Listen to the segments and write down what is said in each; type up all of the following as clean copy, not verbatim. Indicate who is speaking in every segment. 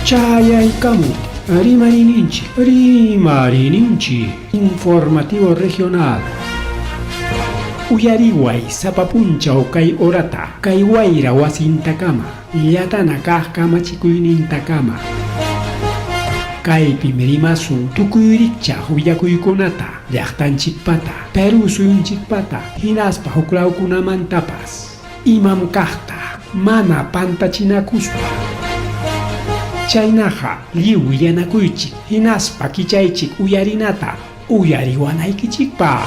Speaker 1: Chayaykamun Rimayninchik, Rimariyninchik, Informativo Regional. Uyariway sapa punchaw kay horata, kay wayra wasintakama, llatana kaq kamachikuynintakama. Kaypim rimasun tukuy rikchaq willakuykunata, llaqtanchikpata, Perú suyunchikpata, hinaspa huklawkunamantapas. Imam kaqta mana pantachinakuspa. Chaynaqa lliw willanakuychik hinaspa kichaychik uyarinata uyariwanaykichikpaq.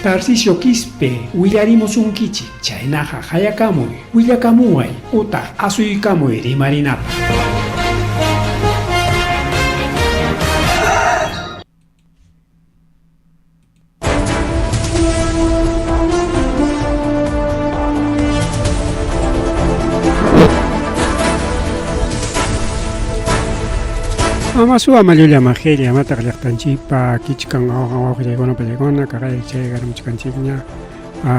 Speaker 1: Tarcisio Quispe willarimusunkichik, chaynaqa qayakamuy, willakamuway utaq asuykamuy rimarinapaq.
Speaker 2: Amasuwa mallulla majilla amataq llaqtanchikpa kichkan awqan wawqillaykuna pallaykuna kaqay chay garamuchkanchikña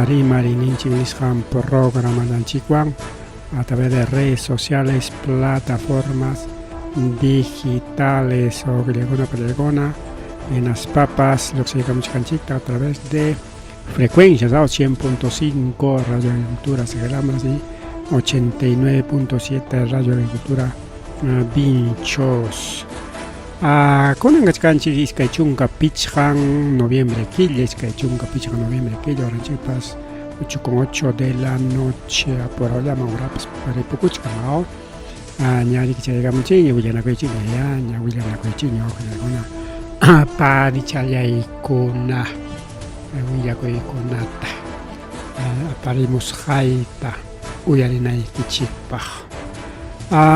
Speaker 2: rimarininchik nisqan programallanchikwan a través de redes sociales, plataformas digitales wawqillaykuna pallaykuna hinaspapas lluqsiykamuchkanchikta a través de frecuencias 100.5 Radio Agricultura Segelambras y 89.7 Radio Agricultura Vinchos. Kunan kachkanchik 25 noviembre killa, 25 noviembre killa, horanchikpas 8:08 de la noche, apurallaman horapas paripukuchkan, aw. Ñariki chayakamuchikña willanakuychikña, ya, ña willanakuychikña, wawqillaykuna, panichallaykuna, willakuykunata aparimusqayta uyarinaykichikpaq.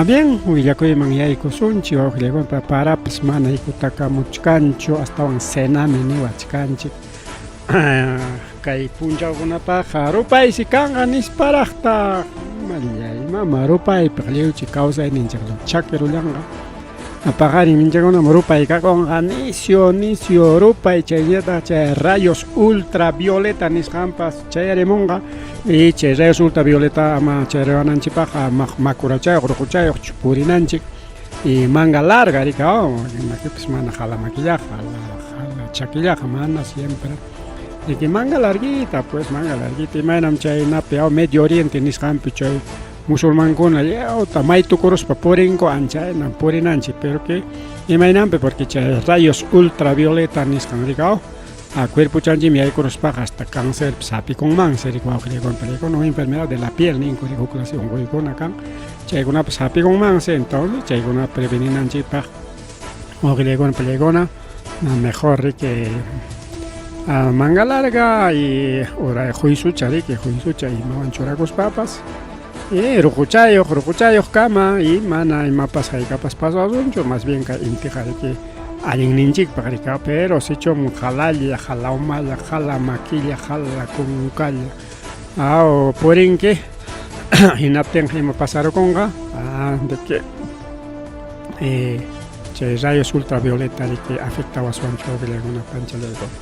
Speaker 2: Bien, willakuyman yaykusunchik, wawqillaykuna, parapas mana ikutakamuchkanchu, astawan cenami niwachkanchik. Kay punchawkunapaqqa rupaysi kanqa nisparaqtaq mallay mama rupaypaq lliwchi kawsayninchik chakirullanqa. Paqarin minchakunam rupay kakunqa nisyu nisyu rupay chaynallataq chay rayos ultravioleta nisqanpas chayarimunqa y chay rayos ultravioleta ama chayariwananchikpaqqa makurachayuq ruquchayuq purinanchik y manga larga rika imapipas mana jala makillaqa jala chakillaqa mana siempre de que manga larguita pues manga larguita imaynam chaynapi Medio Oriente nisqanpi chay musulmankuna lliwta maytukuruspa purinku anchaynan purinanchik pero que imaynanpi porque chay rayos ultravioleta nisqan rika a cuerpochanchikmi yaykuruspaqa hasta cáncerpis hapikunmansi riki wawqillaykuna pallaykuna o enfermedad de la piel ninku riki huk clase unquykuna kan chaykunapas hapikunmansi entonces chaykuna preveninanchikpaq wawqillaykuna pallaykuna mejor riki manga larga y uray huysucha riki huysucha imawan churakuspapas y ruquchayuq ruquchayuq kama y mana imapas haykapas pasasunchu más bien kay intiqa riki allinninchikpaq riki pero sichum qalalla qala umalla qala makilla qala kunkalla aw purinki hinaptinqa ima pasarukunqa de que chay rayos ultravioleta riki afectawaswanchik wawqillaykuna panchalaykuna.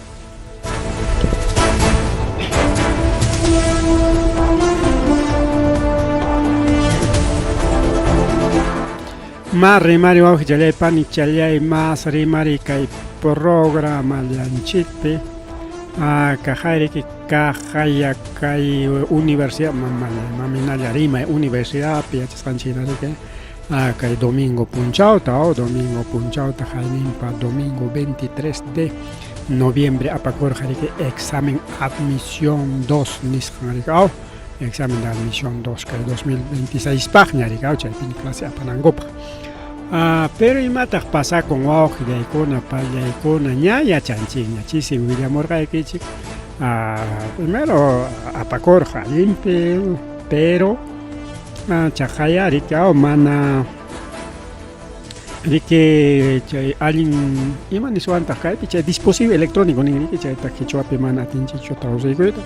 Speaker 2: Ma rimari wawqi challay pani challay mas rimari kay programallanchikpi kaqayriki kaqaya kay universidad maminalla rimay universidadpi yachasqanchik hina riki kay domingo punchawta domingo punchawta jayninpa domingo 23 de noviembre apakurqa riki examen admisión 2 nisqan riki aw examen de admisión 2 kay 2026 paqña riki aw chaypiña clase apanankupaq. Pero imataq pasakun wawqillaykuna pallaykuna ña yachanchikña chisi willamurqaykichik primero apakurqa allinpi pero chaqaya riki aw mana riki chay allin ima niswantaq kaypi chay dispositivo electrónico nin riki chayta quechuapi mana atinchikchu traduciykuyta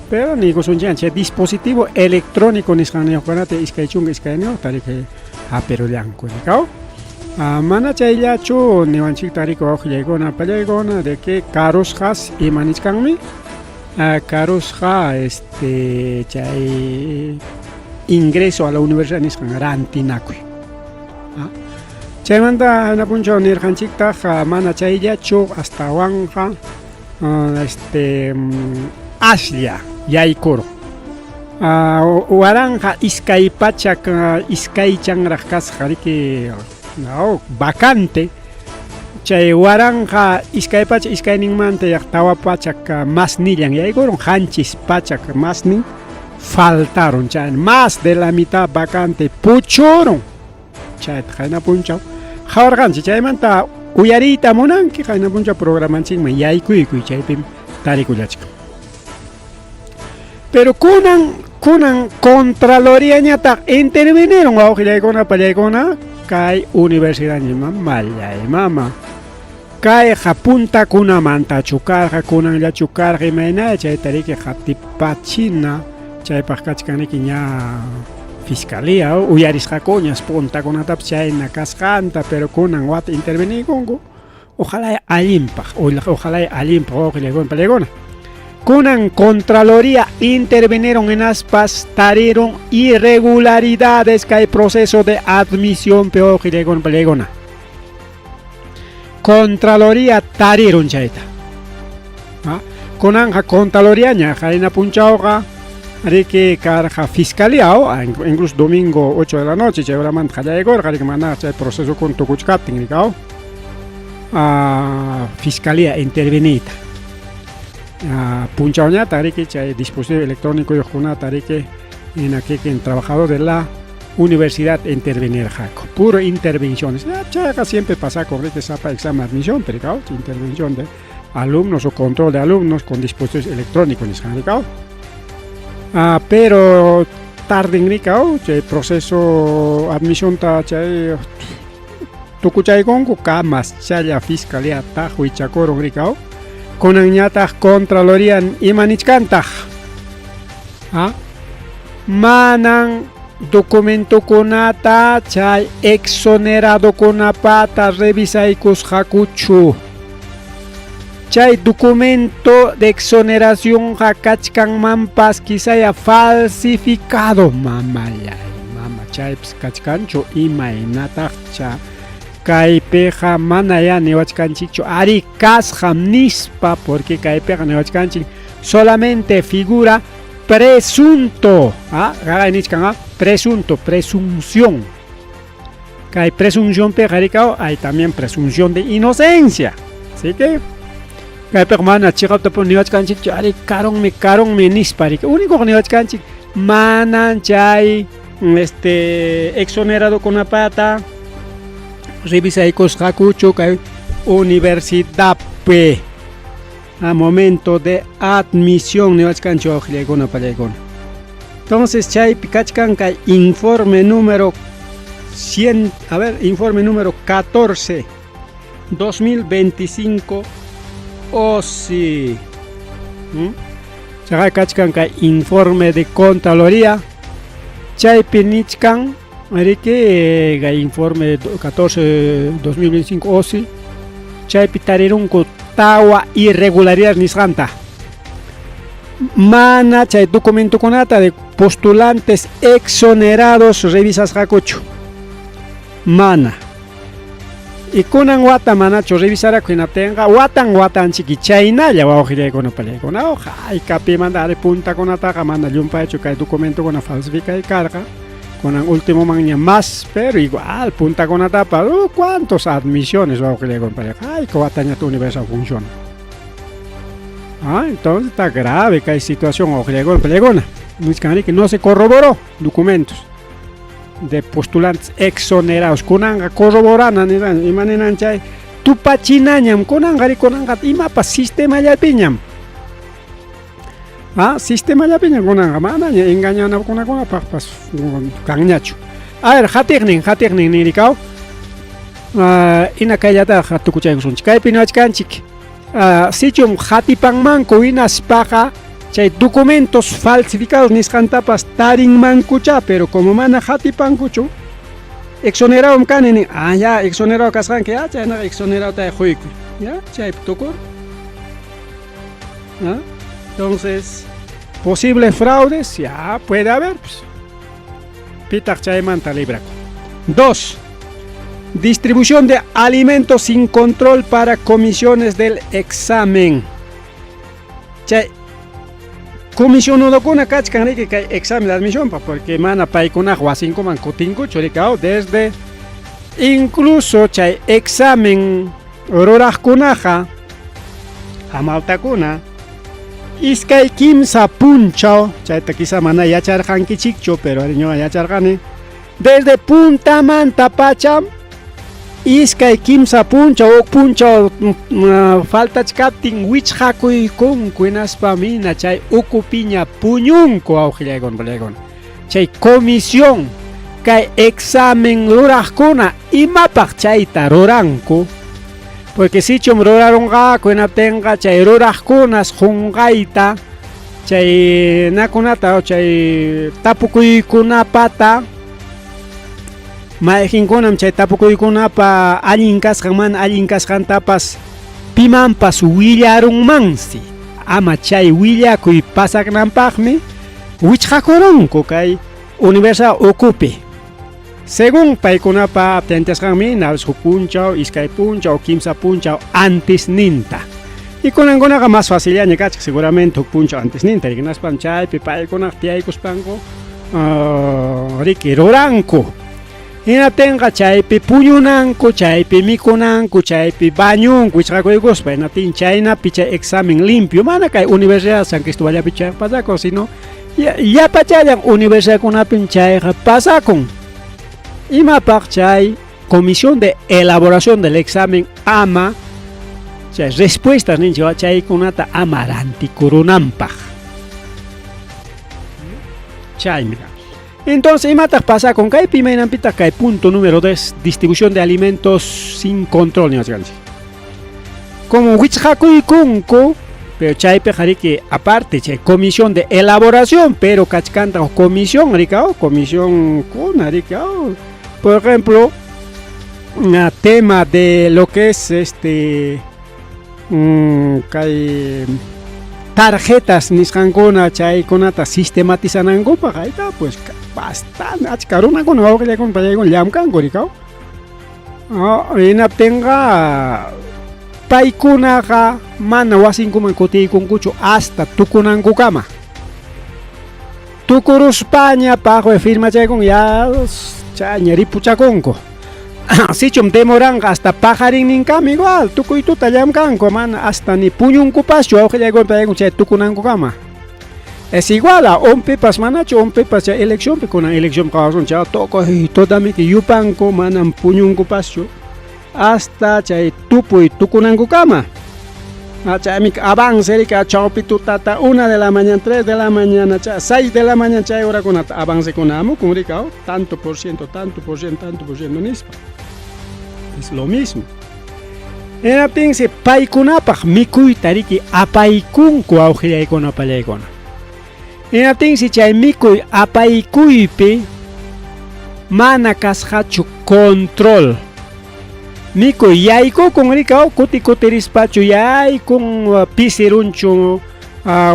Speaker 2: pero niykusunchikña chay dispositivo electrónico nisqanniyuqkunata 22 riki hapirullanku riki aw mana chayllachu niwanchikta riki wawqillaykuna pallaykuna de que karusqas ima nichkanmi karusqa este chay ingreso a la universidad nisqan rantinakuy. Chaymanta qayna punchaw nirqanchiktaq mana chayllachu astawanqa este aslla yaykurun. 1200 chanraq kasqa riki vacante chay 1202ninmanta yaq 400 masnillan yaykurun, 700 masnin faltaron, chay más de la mitad vacante puchurun. Chayta qayna punchaw qhawarqanchik. Chaymanta uyariyta munanki, qayna punchaw programanchikman yaykuykuy, chaypim tarikullachkan. Pero kunan Contraloriañataq intervinieron, wawqillaykuna pallaykuna, kay universidadñiman. Mallay mama, kayqa puntakunamantachu karqa, kunanllachu karqa, imayna chayta riki qatipachina. Chaypaq kachkan riki ña fiscalía, uyarisqakuñas puntakunatapas chayna kasqanta, pero kunan wata interveniykunku. Ojalá allinpaq, ojalá allinpaq, wawqillaykuna pallaykuna. Kunan Contraloría intervinieron en aspas, tariron irregularidades kay proceso de admisión pi, wawqillaykuna pallaykuna. Contraloría tarirun chayta. Kunanqa Contraloriaña, qayna punchawqa riki karqa fiscalía, incluso domingo 8 de la noche chay horamanta qallaykurqa riki, mana chay procesokuna tukuchkaptin riki, fiscalía interveniyta. Punchawñata riki chay dispositivo electrónico yuqkunata riki hina kikin trabajador de la universidad intervenirqaku. Puro intervenciones. Chayqa siempre pasakun riki sapa examen de admisión, pero intervención de alumnos o control de alumnos con dispositivos electrónicos nisqan riki. Pero tarden riki, chay proceso admisionta chay tukuchaykunku kamas challa fiscalía taqwichakurun riki. Kunanñataq Contraloría ima nichkantaq? Manan documentokunata chay exoneradokunapata revisaykusqakuchu. Chay documento de exoneración kachkanmanpas quizaya falsificado. Mamallay, mama, chaypis kachkanchu, imaynataqcha kaypiqa manaya niwachkanchikchu ari kasqam nispa, porque kaypiqa niwachkanchik solamente figura presunto, gagay nichkan, presunto, presunción. Kay presunción piqa rikaw hay también presunción de inocencia, así que kaypiqa mana chiqaptapuni niwachkanchikchu ari karunmi, karunmi nispa riki. Único niwachkanchik manan chay este exoneradokunapata revisaykusqakuchu kay universidadpi a momento de admisión niwachkanchik, wawqillaykuna pallaykuna. Entonces chaypi kachkan kay informe número 100, a ver, informe número 14 2025 OSI. Chayqa kachkan kay informe de Contraloría, chaypi nichkan riki kay informe 14 2025 OSI, chaypi tarirunku tawa irregularidades nisqanta. Mana chay documentokunata de postulantes exonerados revisasqakuchu. Mana. Y kunan wata manachu revisaraku, hinaptinqa watan watanchiki chaynalla, wawqillaykuna pallaykuna, haykapimanta ari puntakunataqa mana llumpaychu kay documentokuna falsificay karqa, kunan último manña más, pero igual puntakunatapas, cuántos admisiones, wawqillaykuna pallaykuna, hayka watañata universidad funciona. Entonces está grave kay situación, wawqillaykuna pallaykuna. Nichkan que no se corroboró documentos de postulantes exonerados. Kunanqa corroborana ima ninan chay tupachinañam kunanqa ri, kunanqa imapas sistemallapiñam. Sistemallapiñam kunanqa, manaña engañanakunakunapaqpas kanñachu. A ver, hatiqnin, hatiqnin nirikaw. Ina kayllataqa tukuchaykusunchik. Kaypi niwachkanchik. Sichum hatipanmanku hinaspaqa chay documentos falsificados nisqantapas tarinmankucha, pero como mana hatipankuchu, exonerado kani nin, ya, exonerado kasqanki, ya, chaynaqa exonerado ta quykuy, ya, chaypi tukur. Entonces, posibles fraudes, ya puede haber, pues. Pitaq chaymanta librakun. Dos, Distribución de alimentos sin control para comisiones del examen. Chay comisionadokuna kachkan riki kay examen de admisión porque mana paykunaq wasinkuman kutinkuchu riki desde incluso chay examen ruraqkunaqa hamawtakuna iskay kimsa punchaw chayta quizá mana yacharqankichikchu pero ñuqa yacharqani desde puntamanta pacha iskay kimsa punchaw huk punchaw faltachkaptin wichqakuykunku hinaspa mina chay ukupiña puñunku wawqillaykuna pallaykuna chay comisión kay examen ruraqkuna imapaq chayta ruranku porque sichum rurarunqaku hinaptinqa chay ruraqkunas qunqayta chay nakunata chay tapukuykunapata mayqinkunam chay tapukuykunapa allin kasqan mana allin kasqantapas pimanpas willarunmansi ama chay willakuy pasaqnanpaqmi wichqakurunku kay universidad ukupi según paykunapa tanteasqanmi huk punchaw iskay punchaw kimsa punchaw antisninta y kunankunaqa más facillaña kachkan seguramente huk punchaw antisninta hinaspam chaypi paykunaq tiyaykuspanku riki ruranku hinaptinqa chaypi puñunanku chaypi mikunanku chaypi bañunku wichqakuykuspa hinaptin chaynapi chay examen limpio mana kay universidad San Cristoballapi chayqa pasakun sino llapachallan universidadkunapim chayqa pasakun imapaq chay comisión de elaboración del examen ama chay respuestas ninchik chaykunata ama rantikurunanpaq chaymi. Entonces, imataq pasakun kaypi imaynanpitaq kay punto número 2 distribución de alimentos sin control niwachkanchik como wichqakuykunku pero chaypiqa riki aparte chay comisión de elaboración pero kachkantaq comisión riki comisión kuna riki por ejemplo tema de lo que es este kay tarjetas nisqankuna chaykunata sistematizanankupaq ahí pues bastante achka runakuna wawqillaykuna pallaykuna llamkanku riki hinaptinqa paykunaqa mana wasinkuman kutiykunkuchu hasta tukunankukama tukuruspaña paqway firmachaykun ya chayña ripuchakunku sichum demoranqa hasta paqarinninkama igual tukuy tuta llamkanku mana hasta ni puñunkupaschu wawqillaykuna pallaykuna chay tukunankukama es igual a umpipas manachu umpipas chay eleccionpi kunan elección qawasun chay tukuy tutamiki yupanku manam puñunkupaschu hasta chay tupuy tukunankukama chaymi avance riki chawpi tutata 1 de la mañana 3 de la mañana 6 de la mañana chay horakunata avancekuna hamukun riki tanto por ciento tanto por ciento tanto por ciento nispa es lo mismo hinaptinsi paykunapaq mikuyta riki apaykunku wawqillaykuna pallaykuna hinaptinsi chay mikuy apaykuypi mana kasqachu control mikuy yaykukun riki kuti kutirispachu yaykun pisirunchu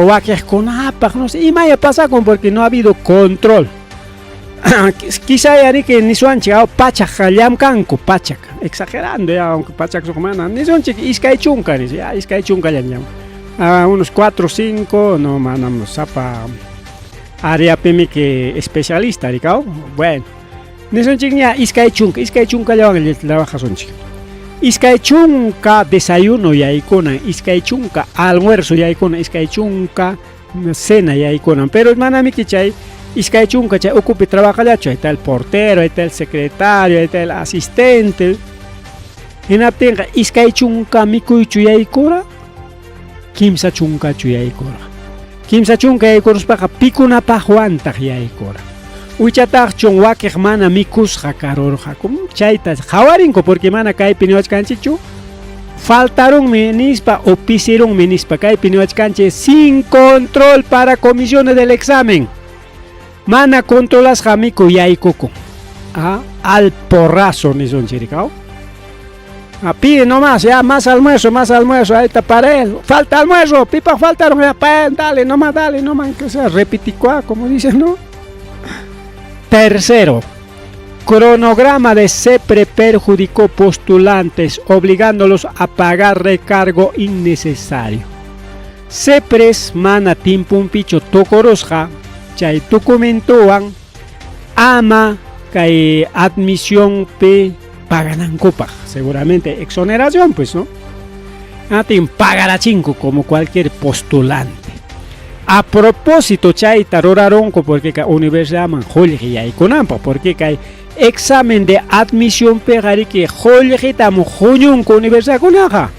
Speaker 2: wakiqkunapaq no sé imaya pasakun porque no ha habido control quizá riki niswanchik pachak llamkanku pachak exagerando ya aunque pachak suq mana nisunchik iskay chunka nis ya iskay chunkallam llam unos 4 5 no manam sapa áreapimi que especialista riki bueno nisunchikña iskay chunka iskay chunkallawan trabajasunchik iskay chunka desayuno yaykunan iskay chunka almuerzo yaykunan iskay chunka cena yaykunan pero manamiki chay iskay chunka chay ukupi trabajallachu ahí está el portero ahí está el secretario ahí está el asistente hinaptinqa iskay chunka mikuychu yaykura kimsa chunkachu yaykura kimsa chunka yaykuruspaqa pikunapaqwantaq yaykura Wichataqchun wakiq mana mikusqa karurqaku chayta qhawarinku porque mana kaypi niwachkanchikchu faltarunmi nispa o pisirunmi nispa kaypi niwachkanchik sin control para comisiones del examen mana controlasqa mikuy yaykukun al porrazo nisunchik rikaw pide nomás ya más almuerzo ahí está para él falta almuerzo pipa faltaron ya pa, dale nomás que sea repiticua como dicen, ¿no? Tercero, Cronograma de CEPRE perjudicó postulantes, obligándolos a pagar recargo innecesario. CEPRES mana timpumpichu tukurusqa chay documentowan ama kay admisionpi paganankupaq, seguramente exoneración pues, ¿no? Atin pagarachinku como cualquier postulante. A propósito chayta rurarunku porque kay universidadman qullqi yaykunanpaq, porque kay examen de admisionpiqa riki qullqitam huñunku universidadkunaqa.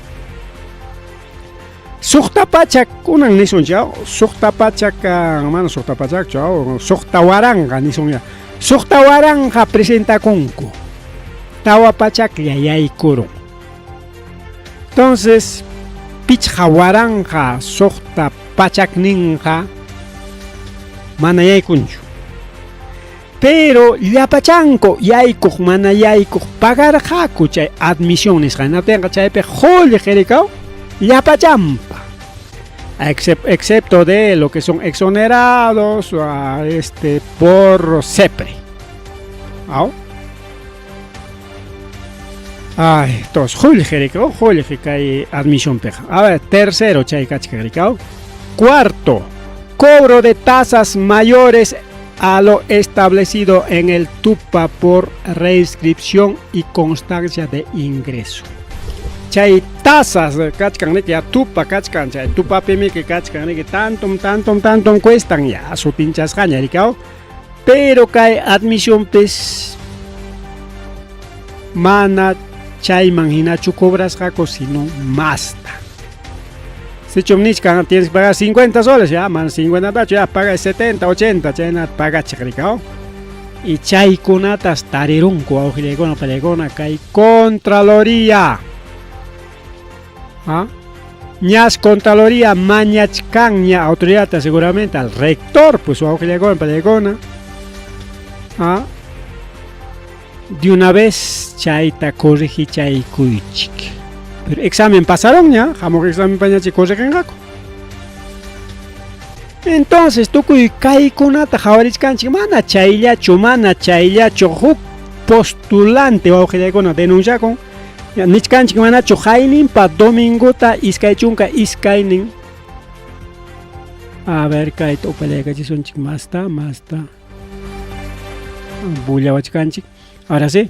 Speaker 2: Suqta pachak kunan nisunchik, suqta pachak, mana suqta pachakchu, suqta waranqa nisun ya. Suqta waranqa presentakunku. Tawa pachaklla yaykurun. Entonces, pichqa waranqa suqta pachakninqa mana yaykunchu. Pero llapachanku yaykuq mana yaykuq pagarqaku chay admisión nisqa. Hinaptinqa chaypi qullqi rikaw llapachampa. Excepto de lo que son exonerados por CEPRE. ¿Au? Ay, tos qullqi rikaw, qullqi kay admisión piqa. A ver, tercero chay kachka rikaw. Cuarto, cobro de tasas mayores a lo establecido en el TUPA por reinscripción y constancia de ingreso. Chay tasas kachkan niki ya tupa kachkan, chay tupapimiki kachkan niki tantum, tantum, tantum cuestan ya sutinchasqaña rikaw. Pero kay admisión pis mana chayman hinachu cobrasqaku, sino masta. Sichum nichkan tienes que pagar 50 soles, ya man 50 tachu, ya paga 70, 80, chayna pagachik rikaw. Y chaykunatas tarirunku wawqillaykuna pallaykuna kay Contraloría. ¿Ah? Ñas Contraloría mañachkanña autoridad seguramente al rector, pues wawqillaykuna pallaykuna. ¿Ah? De una vez chayta corrigichaykuychik. Pero examen pasaron ya, hamuq examen pañachi corriginqaku. Entonces tukuy kaykunata qhawarichkanchik, mana chayllachu, mana chayllachu huk postulante wawqillaykuna denunciakun. Nichkanchik manachu hayninpa domingota iskay chunka iskaynin. A ver, kayta upallaykachisunchik masta, masta. Bullawachkanchik. Ahora sí.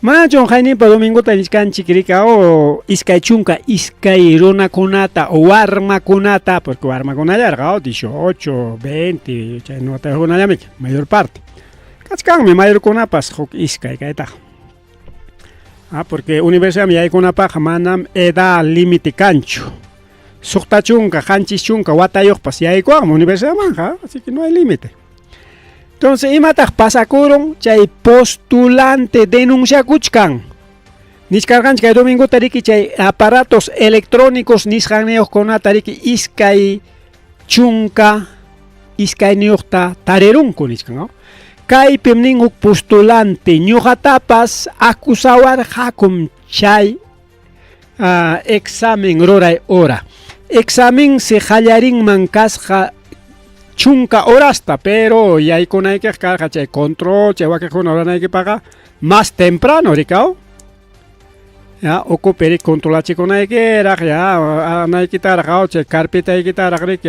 Speaker 2: Manachu hayninpa domingota nichkanchik rika o iskay chunka iskay runakunata o warmakunata, porque warmakunallarqa 18, 20, chay watayuqkunallami mayor parte. Kachkanmi mayorkunapas huk iskay kaytaqa. Ah, porque universidad yaykunapaqqa manam edad límite kanchu. Suqta chunka, qanchis chunka watayuqpas yaykuwanmi universidadmanqa, así que no hay límite. Entonces, imataq pasakurun chay postulante denunciakuchkan. Nichkarqanchik kay domingota riki chay aparatos electrónicos nisqanniyuqkunata riki iskay chunka iskayniyuqta tarirunku nichkan, ¿no? Kaypim nin huk postulante ñuqatapas acusawarqakum chay examen ruray hora. Examen se qallarinman kasqa chunka horasta, pero yaykunaykiq karqa chay control, chay wakiqkuna ruranaykipaqa más temprano, rikaw. Ya, ukupi rik controlachikunaykiraq, ya, anaykitaraq, chay carpetaykitaraq riki,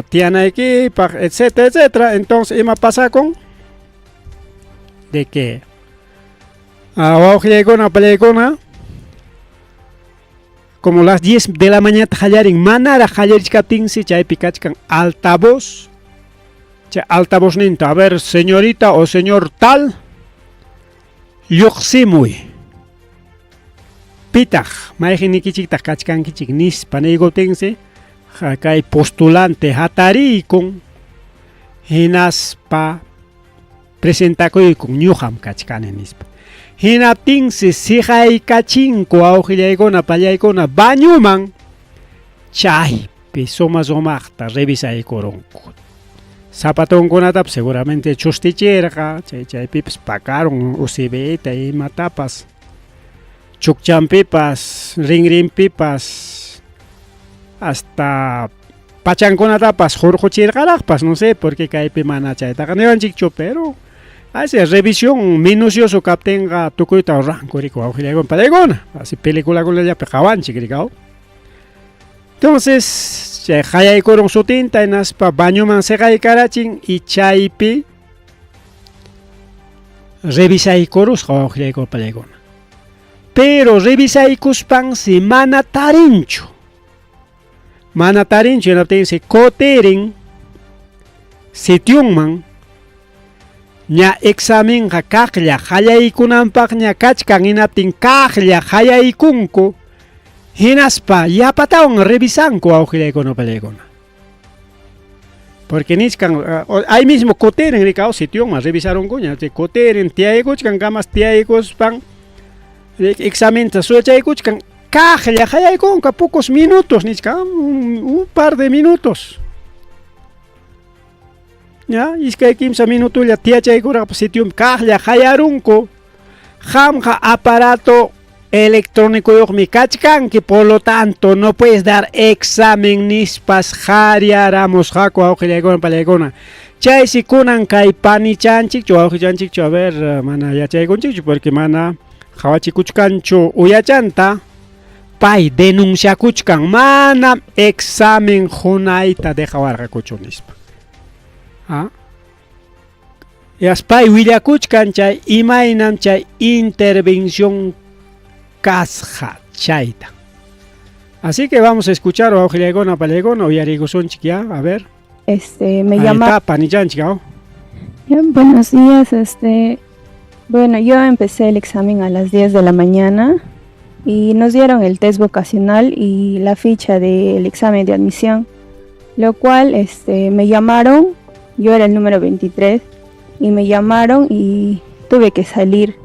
Speaker 2: tiyanaykipaq, etcétera, etcétera. Entonces, ima pasakun? De que wawqillaykuna, pallaykuna, como las 10 de la mañana qallarin, manaraq qallarichkaptinsi chaypi kachkan altavoz. Chay altavozninta, a ver, señorita o señor tal, lluqsimuy. Pitaq, mayqinnikichiktaq kachkankichik nispa niykuptinsi, kay postulante hatariykun, hinaspa presentakuykun ñuqam kachkani nispa. Hinaptinsi siqaykachinku wawqillaykuna pallaykuna bañuman, chaypi suma sumaqta revisaykurunku. Zapatonkunatapas seguramente chustichirqa, chay chaypipas pakarun UCBta imatapas. Chukchanpipas, rinrinpipas, hasta pachankunatapas hurquchirqaraqpas, no sé por qué kaypi mana chaytaqa niwanchikchu, pero Así revisión minucioso kaptinqa tukuyta ruranku riki wawqillaykuna palaykuna. Así peliculakunallapi qawanchik rikaw. Entonces, chay qayaykurun sutinta hinaspa bañoman seqaykarachin y chaypi revisaykurusqa wawqillaykuna palaykuna. Pero revisaykuspansi mana tarinchu. Mana tarinchu hinaptinsi kutirin sitionman ña examenqa kaqlla qallaykunanpaqña kachkan hinaptin kaqlla qallaykunku hinaspa yapatawan revisanku wawqillaykuna pallaykuna. Porque nichkan ahí mismo kutirin rikaw sitionman revisarunkuña kutirin tiyaykuchkan kamas tiyaykuspan examenta suyachaykuchkan kaqlla qallaykunqa pocos minutos nichkan un par de minutos. Ya, iskay kimsa minutolla tiyachaykurqa sitiom kaqlla qayarunku. Qamqa aparato electrónicoyuqmi kachkanki, por lo tanto no puedes dar examen nispas qaryaramusqaku wawqillaykuna pallaykuna. Chaysi kunan kay panichanchikchu wawqichanchikchu a ver mana yachaykunchikchu porque mana qhawachikuchkanchu uyachanta pay denunciakuchkan manam examen qunayta dejawarqakuchu nispa. ¿Ah? Pay willakuchkan chay imaynam chay intervención kasqa chayta. Así que vamos a escuchar wawqillaykuna pallaykuna uyariykusunchik ya, a ver.
Speaker 3: Me
Speaker 2: Ahí
Speaker 3: llama
Speaker 2: está, panichanchik, ¿no?
Speaker 3: Bien, buenos días, bueno, yo empecé el examen a las 10 de la mañana y nos dieron el test vocacional y la ficha del examen de admisión, lo cual, me llamaron, yo era el número 23 y me llamaron y tuve que salir.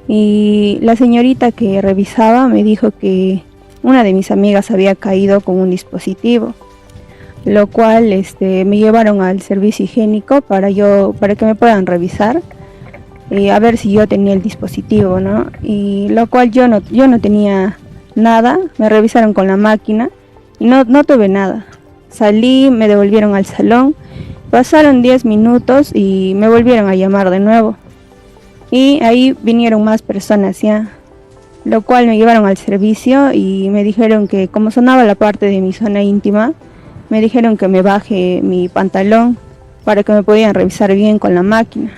Speaker 3: Y la señorita que revisaba me dijo que una de mis amigas había caído con un dispositivo, lo cual, me llevaron al servicio higiénico para que me puedan revisar y a ver si yo tenía el dispositivo, ¿no? Y lo cual yo no tenía nada, me revisaron con la máquina y no tuve nada. Salí, me devolvieron al salón, pasaron 10 minutos y me volvieron a llamar de nuevo. Y ahí vinieron más personas ya, lo cual me llevaron al servicio y me dijeron que como sonaba la parte de mi zona íntima, me dijeron que me baje mi pantalón para que me podían revisar bien con la máquina.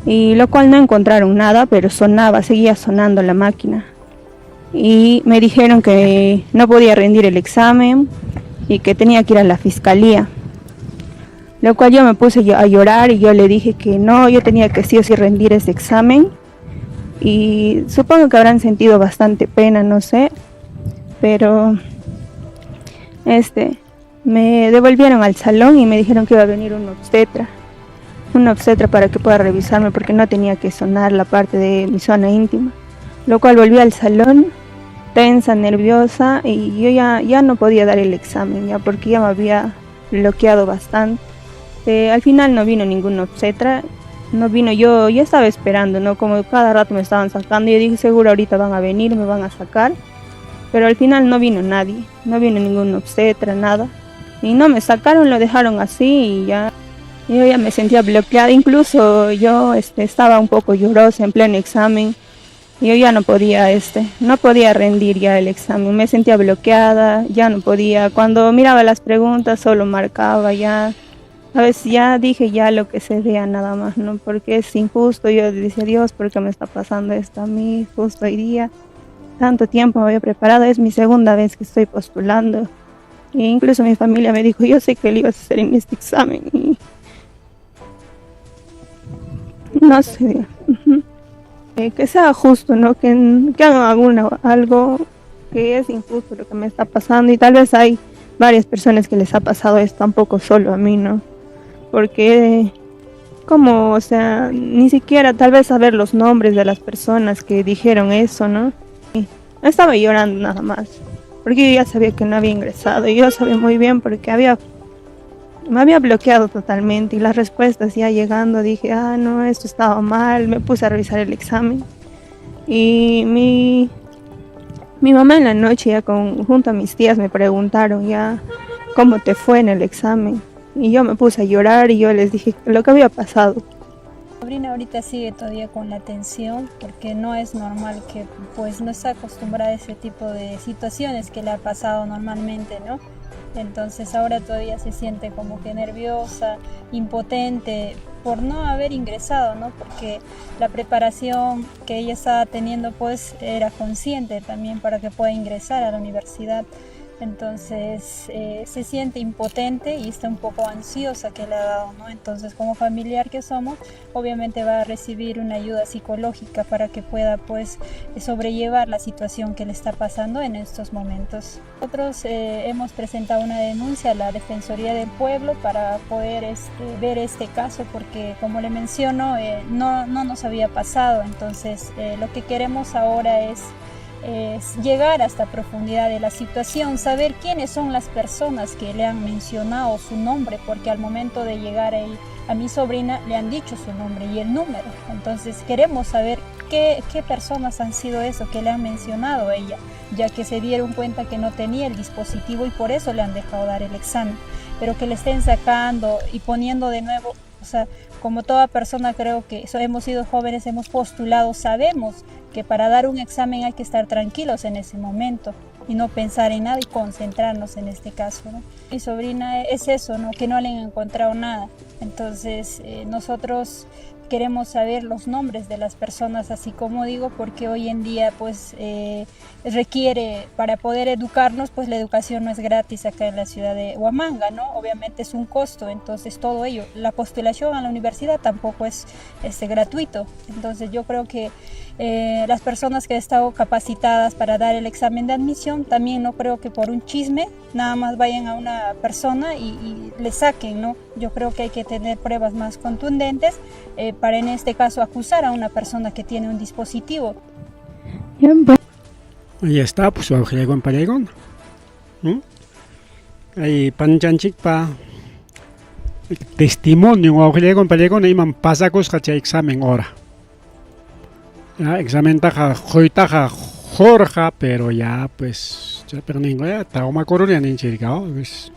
Speaker 3: Y lo cual no encontraron nada, pero sonaba, seguía sonando la máquina. Y me dijeron que no podía rendir el examen y que tenía que ir a la fiscalía. Lo cual yo me puse a llorar y yo le dije que no, yo tenía que sí o sí rendir ese examen. Y supongo que habrán sentido bastante pena, no sé, pero me devolvieron al salón y me dijeron que iba a venir un obstetra para que pueda revisarme porque no tenía que sonar la parte de mi zona íntima. Lo cual volví al salón tensa, nerviosa y yo ya no podía dar el examen ya porque ya me había bloqueado bastante. Al final no vino ningún obstetra, no vino, yo ya estaba esperando, ¿no? Como cada rato me estaban sacando, yo dije seguro ahorita van a venir, me van a sacar, pero al final no vino nadie, no vino ningún obstetra, nada, y no me sacaron, lo dejaron así y ya. Yo ya me sentía bloqueada, incluso yo estaba un poco llorosa en pleno examen. Yo ya no podía, no podía rendir ya el examen, me sentía bloqueada, ya no podía. Cuando miraba las preguntas solo marcaba ya. A veces ya dije ya lo que se vea nada más, ¿no? Porque es injusto, yo decía, Dios, ¿por qué me está pasando esto a mí justo hoy día? Tanto tiempo me había preparado, es mi segunda vez que estoy postulando. E incluso mi familia me dijo, yo sé que lo ibas a hacer en este examen. Y no sé, Que sea justo, ¿no? Que hagan algo que es injusto lo que me está pasando. Y tal vez hay varias personas que les ha pasado esto, tampoco solo a mí, ¿no? Porque, como, o sea, ni siquiera tal vez saber los nombres de las personas que dijeron eso, ¿no? Y estaba llorando nada más, porque yo ya sabía que no había ingresado, y yo sabía muy bien porque me había bloqueado totalmente, y las respuestas ya llegando dije, ah, no, esto estaba mal, me puse a revisar el examen. Y mi mamá en la noche ya junto a mis tías me preguntaron ya cómo te fue en el examen. Y yo me puse a llorar y yo les dije lo que había pasado.
Speaker 4: sobrina ahorita sigue todavía con la tensión porque no es normal que pues no está acostumbrada a ese tipo de situaciones que le ha pasado normalmente, ¿no? Entonces ahora todavía se siente como que nerviosa, impotente por no haber ingresado, ¿no? Porque la preparación que ella estaba teniendo pues era consciente también para que pueda ingresar a la universidad. Entonces se siente impotente y está un poco ansiosa que le ha dado, ¿no? Entonces como familiar que somos, obviamente va a recibir una ayuda psicológica para que pueda pues sobrellevar la situación que le está pasando en estos momentos. Nosotros hemos presentado una denuncia a la Defensoría del Pueblo para poder ver este caso porque, como le menciono, no nos había pasado. Entonces lo que queremos ahora es llegar hasta profundidad de la situación, saber quiénes son las personas que le han mencionado su nombre, porque al momento de llegar ahí a mi sobrina le han dicho su nombre y el número. Entonces queremos saber qué personas han sido eso que le han mencionado a ella, ya que se dieron cuenta que no tenía el dispositivo y por eso le han dejado dar el examen, pero que le estén sacando y poniendo de nuevo. O sea, como toda persona creo que hemos sido jóvenes, hemos postulado, sabemos que para dar un examen hay que estar tranquilos en ese momento y no pensar en nada y concentrarnos en este caso, ¿no? Mi sobrina es eso, ¿no? Que no le han encontrado nada. Entonces nosotros queremos saber los nombres de las personas, así como digo, porque hoy en día pues requiere, para poder educarnos, pues la educación no es gratis acá en la ciudad de Huamanga, ¿no? Obviamente es un costo, entonces todo ello, la postulación a la universidad tampoco es gratuito. Entonces yo creo que las personas que han estado capacitadas para dar el examen de admisión, también no creo que por un chisme nada más vayan a una persona y le saquen, ¿no? Yo creo que hay que tener pruebas más contundentes para en este caso acusar a una persona que tiene un dispositivo.
Speaker 2: Ahí está, pues wawqillaywan Ahí panchanchikpa testimonio wawqillaywan pallaykuna imam pasakusqa chay examen hora. Ya, examentaqa quytaqa qurqa, pero ya pues chaypiqa ninqa ya traumakuruni ninchik pues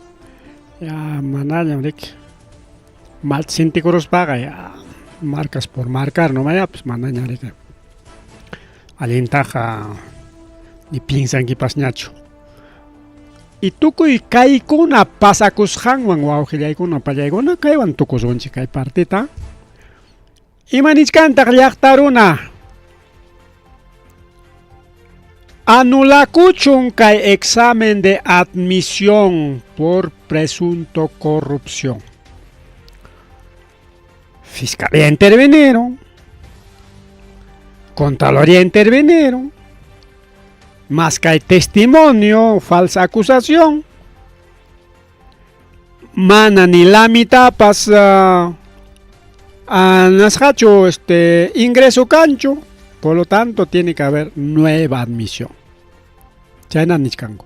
Speaker 2: ya manañam riki mal sintikuruspaqa ya marcas por marcar no ya pues manaña riki allintaqa ni piensankipasñachu. Y tukuy kaykuna pasakusqanwan wawqillaykuna pallaykuna kaywan tukusunchik kay partita. Ima nichkantaq llaqta runa? Anulakuchun kay examen de admisión por presunto corrupción. Fiscalía intervinieron, Contraloría intervinieron, más que hay testimonio, falsa acusación. Mana ni la mitad pasa a nashacho ingreso cancho, por lo tanto tiene que haber nueva admisión. Chayna nichkanku.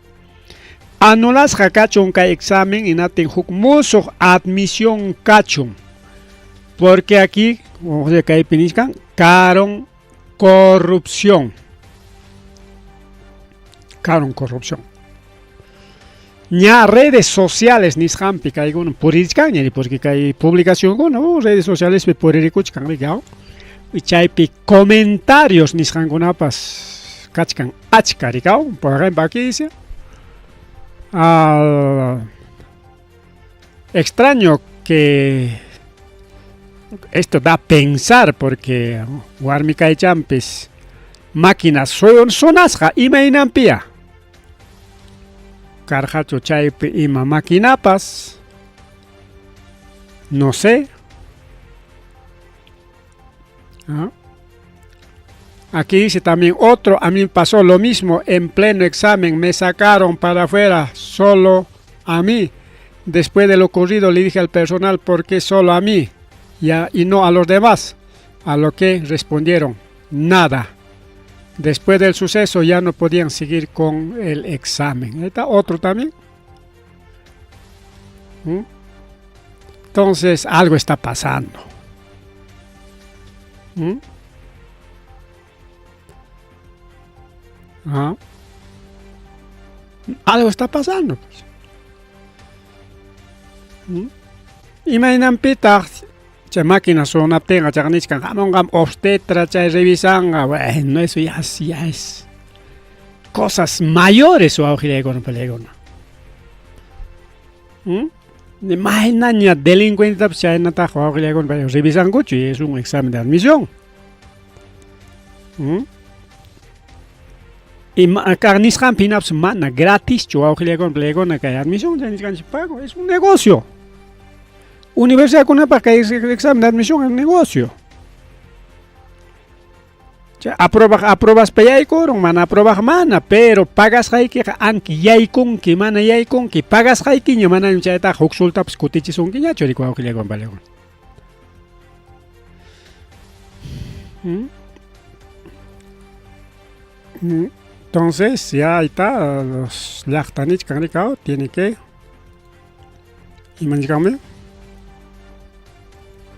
Speaker 2: Anulasqa kachun kay examen inatin huk musuq admisión kachun. Porque aquí, como se kaypi nichkan, karon corrupción. Karon corrupción. Ña redes sociales nisqanpi kaykuna puririchkanña porque kay publicacionkuna redes sociales puririkuchkan riki y chaypi comentarios nisqankunapas kachkan achka rikaw. Por ejemplo aquí dice extraño que esto da a pensar porque warmi kaychampis máquinas sonasqa imaynanpiya karqachu chaypi ima maquinapas, no sé. ¿Ah? Aquí dice también otro, a mí me pasó lo mismo, en pleno examen me sacaron para afuera, solo a mí. Después de lo ocurrido le dije al personal, ¿por qué solo a mí y no a los demás? A lo que respondieron, nada. Después del suceso ya no podían seguir con el examen. Ahí está otro también. Entonces algo está pasando. ¿Ah? Algo está pasando, pues. Imaynanpitaq Chay máquina sonaptinqa chaqa nichkan hamunqam obstetra chay revisanqa. Bueno, eso ya es, ya es cosas mayores wawqillaykuna palaykuna. ¿Mm? Maynaña delincuentetapas chaynataqa wawqillaykuna palaykuna revisankuchu y es un examen de admisión. ¿Mm? Y kaq nisqanpi hinapas mana gratischu wawqillaykuna palaykuna kay admisión chay nisqanchik pago es un negocio. Universidadkunapaq kay examen de admisión es un negocio. Chay aprobaq aprobaspa yaykurun, mana aprobaq mana, pero pagasqaykiqa anki yaykunki, mana yaykunki, pagasqaykiña manañam chaytaqa huk sultapas kutichisunkiñachu riki wawqillaykuna palaykuna. ¿Mm? Entonces, ya ahí está, los llaqta nichkan rikaw, tiene que ima nichkanmi?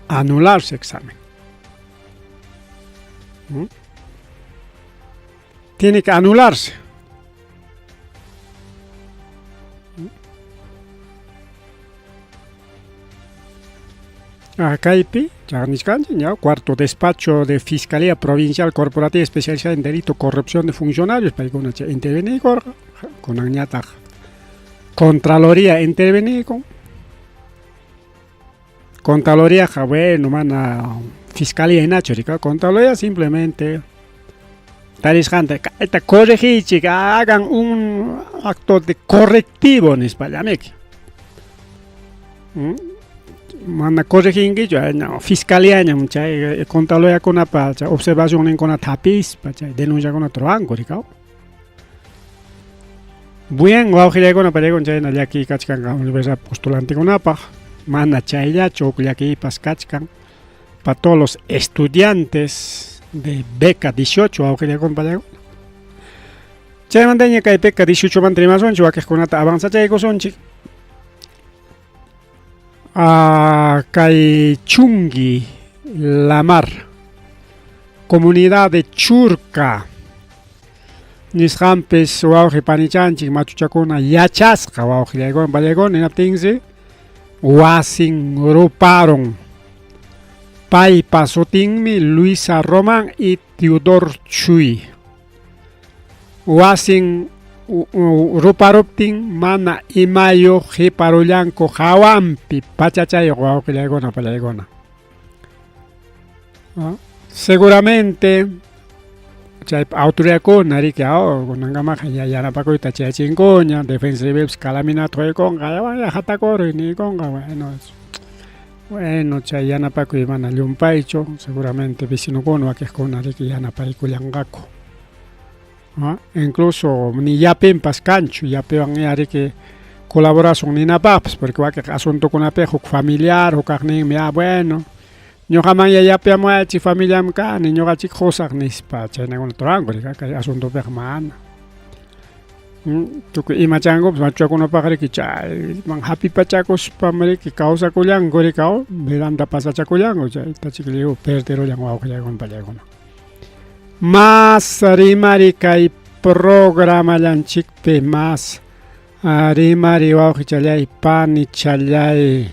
Speaker 2: Anularse examen. ¿Mm? Tiene que anularse. Kaypi, chaqnichkanchik, ña, cuarto despacho de Fiscalía Provincial Corporativa Especializada en Delito Corrupción de Funcionarios, paykuna chay interveniykurqa, kunanñataq Contraloría interveniykun. Contraloríaqa, bueno, mana Fiscalía hinachu rika, Contraloría simplemente tarisqanta kayta corregiychik, hagan un acto de correctivo nispallamiki. Mana correginkichu, fiscalíañam chay Contraloríakunapa chay observacionninkunata hapispa chay denunciakunata ruwanku rikaw. Bien, wawqillaykuna pallaykuna chayna llakiy kachkanqa universidad postulantekunapaq, mana chayllachu huk llakiypas kachkan pa todos los estudiantes de beca 18 wawqillaykuna pallaykuna. Chaymantaña kay beca 18 manta rimasunchik wakiqkunata avanzachaykusunchik. Kay Chungui Lamar, comunidad de Churca nisqanpis wawqi panichanchik machuchakuna yachasqa wawqillaykuna pallaykuna hinaptinsi wasin ruparun. Paypa sutinmi Luisa Román y Teodor Chuy. Wasin ruparuptin mana imayuq qiparullanku hawanpi pachachayuq wawqillaykuna pallaykuna. Seguramente chay autoridadkuna riki kunankamaqa ya yanapakuyta chayachinkuña, defensa civilpas calaminata quykunqa, ya hatakuruy niykunqa, bueno, bueno chay yanapakuy mana llumpaychu, seguramente vecinokuna wakiqkuna riki yanapaykullanqaku. Incluso ni yapinpas kanchu, yapiwan ya riki colaboración ninapaqpas, porque wakiq asuntokunapiqa huk familiar, hukaqninmi, ah bueno, ñuqaman ya yapiamuwaychik familiam kani, ñuqachik qusaq nispa, chaynakuna ruwanku riki, kay asuntopiqa mana. Tukuy imachankupas machuchakunapaq riki chayman hapipachakuspam riki kawsakullanku riki, vidanta pasachakullanku, chayta chik lliw perderullan wawqillaykuna pallaykuna. Más rimari kay programallanchikpi, más rimari wawqichallay panichallay.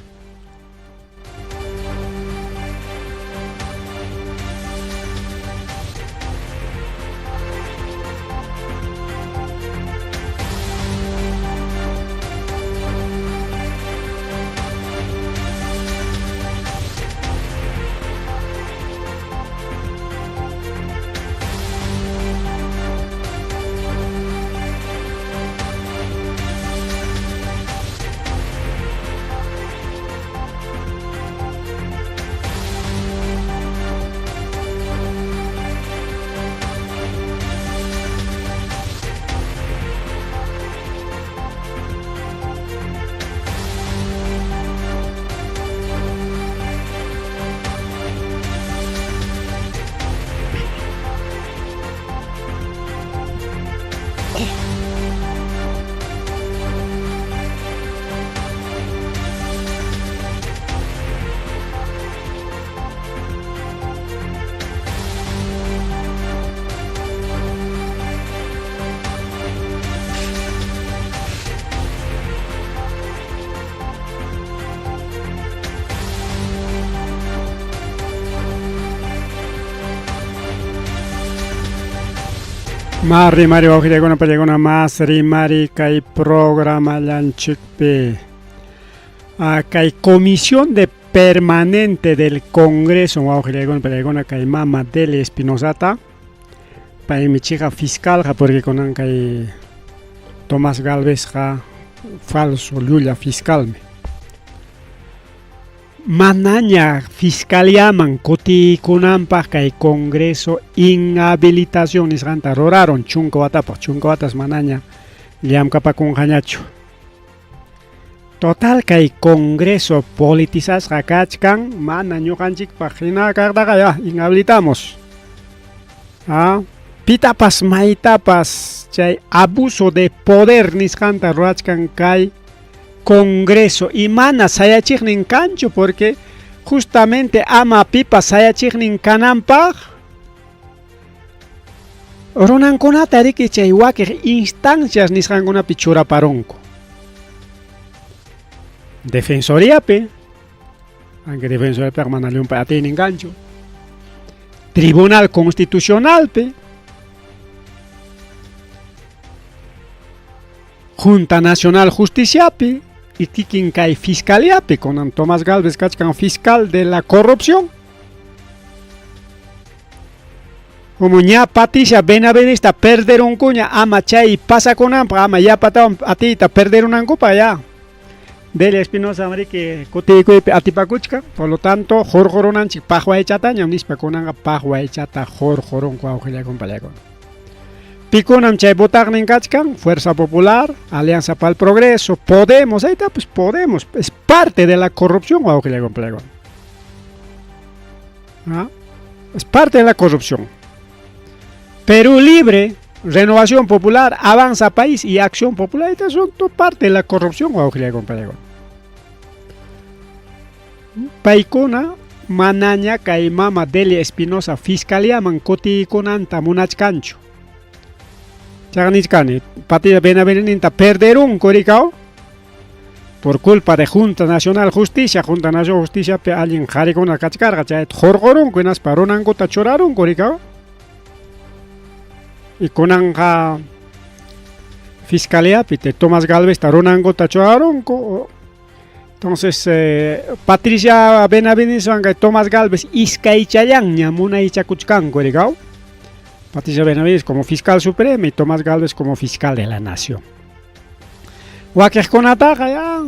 Speaker 2: Mas rimari wawqillaykuna pallaykuna mas rimari kay programallanchikpi. Ah, kay comisión de permanente del Congreso wawqillaykuna pallaykuna kay mama Delia Espinosata paymi chiqa fiscalqa porque kunan kay Tomás Galvezqa falso llulla fiscalmi. Manaña fiscaliaman kutiykunanpaq kay Congreso inhabilitación nisqanta ruraron chunka watapaq, chunka watas manaña llamkapakunqañachu. Total kay Congreso politizasqa kachkan mana ñuqanchikpaq hina kaqtaqa ya inhabilitamos. Ah, pitapas maytapas chay abuso de poder nisqanta rurachkan kay Congreso y mana sayachiqnin kanchu porque justamente ama pipas sayachiqnin kananpaq runankunata riki chay wakiq instancias nisqankunapi churaparunku. Defensoriapi, aunque Defensoriapiqa mana llumpay atiynin kanchu. Tribunal Constitucionalpi, Junta Nacional Justiciapi y kikin kay Fiscaliapi kunan Tomás Galvez kachkan fiscal de la corrupción. Como ña Patricia Benavidesta perderunkuña ama chay pasakunanpaq ama yapatawan atiyta perderunankupaq ya. Delia Espinosa riki kutiykuypi atipakuchkan, por lo tanto hurqurunanchik paqwaychatañam nispa kunanqa paqwaychata hurqurunku wawqillaykuna pallaykuna. Pikunam chay votaqnin kachkan, Fuerza Popular, Alianza para el Progreso, Podemos, ahí está, pues Podemos, es parte de la corrupción, wawqillaykuna pallaykuna. ¿Ah? Es parte de la corrupción. Perú Libre, Renovación Popular, Avanza País y Acción Popular, estas son parte de la corrupción, wawqillaykuna pallaykuna. Paykuna manaña kay mama Delia Espinosa fiscaliaman kutiykunanta munachkanchu. Chaqa nichkani, Patricia Benavideninta perderunku rikaw por culpa de Junta Nacional Justicia, Junta Nacional Justiciapi allin qharikuna kachkarqa, chayta hurqurunku hinaspa runankuta churarunku rikaw. Y kunanqa fiscaliapi te Tomás Galvezta runankuta churarunku. Entonces, Patricia Benavides kay Tomás Galvez iskaychallanña munaychakuchkanku rikaw. Patricia Benavides como fiscal suprema y Tomás Galvez como fiscal de la nación. Wakiqkunataqa ya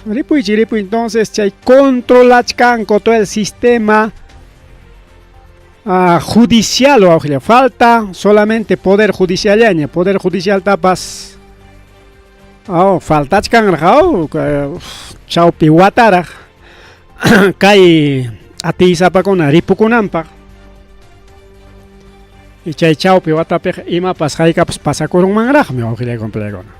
Speaker 2: ripuychik ripuy entonces chay controlachkanku todo el sistema judicial wawqilla falta solamente poder judiciallaña poder judicial tapas oh, faltachkanraq oh, chawpi wataraq kay atiysapakuna ripukunanpaq y chay chawpi watapiqa imapas haykapas pasakurunmanraqmi wawqillaykuna pallaykuna.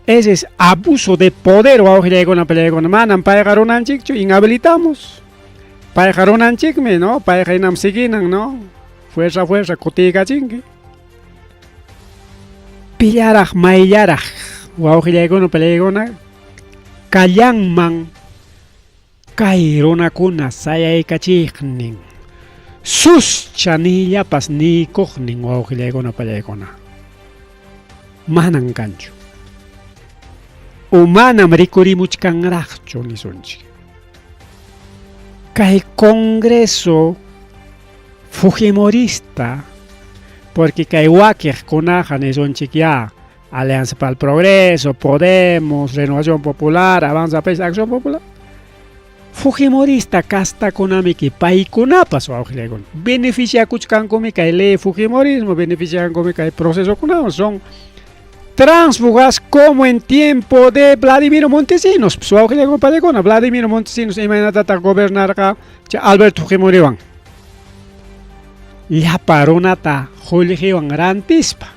Speaker 2: Ese es abuso de poder wawqillaykuna pallaykuna manam payqa runanchikchu inhabilitamos. Payqa runanchikmi, ¿no? Payqa hinam siguinan, ¿no? Fuerza fuerza kutiykachinki. Pillaraq mayllaraq wawqillaykuna pallaykuna kallanman kay runakuna sayaykachiqnin suscha niyllapas niykuqnin wawqillaykuna pallaykuna manan kanchu o manam rikurimuchkanraqchu nisunchik. Kay Congreso Fujimorista, porque kay wakiqkunaqa nisunchik ya Alianza para el Progreso, Podemos, Renovación Popular, Avanza País, Acción Popular. Fujimorista kastakunamiki paykunapas wawqillaykuna beneficiakuchkankumi kay ley fujimorismo, beneficiankumi kay procesokunawan, son tránsfugas como en tiempo de Vladimiro Montesinos. Pues wawqillaykuna pallaykuna Vladimiro Montesinos imaynatataq gobernarqa chay Alberto Fujimoriwan llapa runata qullqiwan rantispa.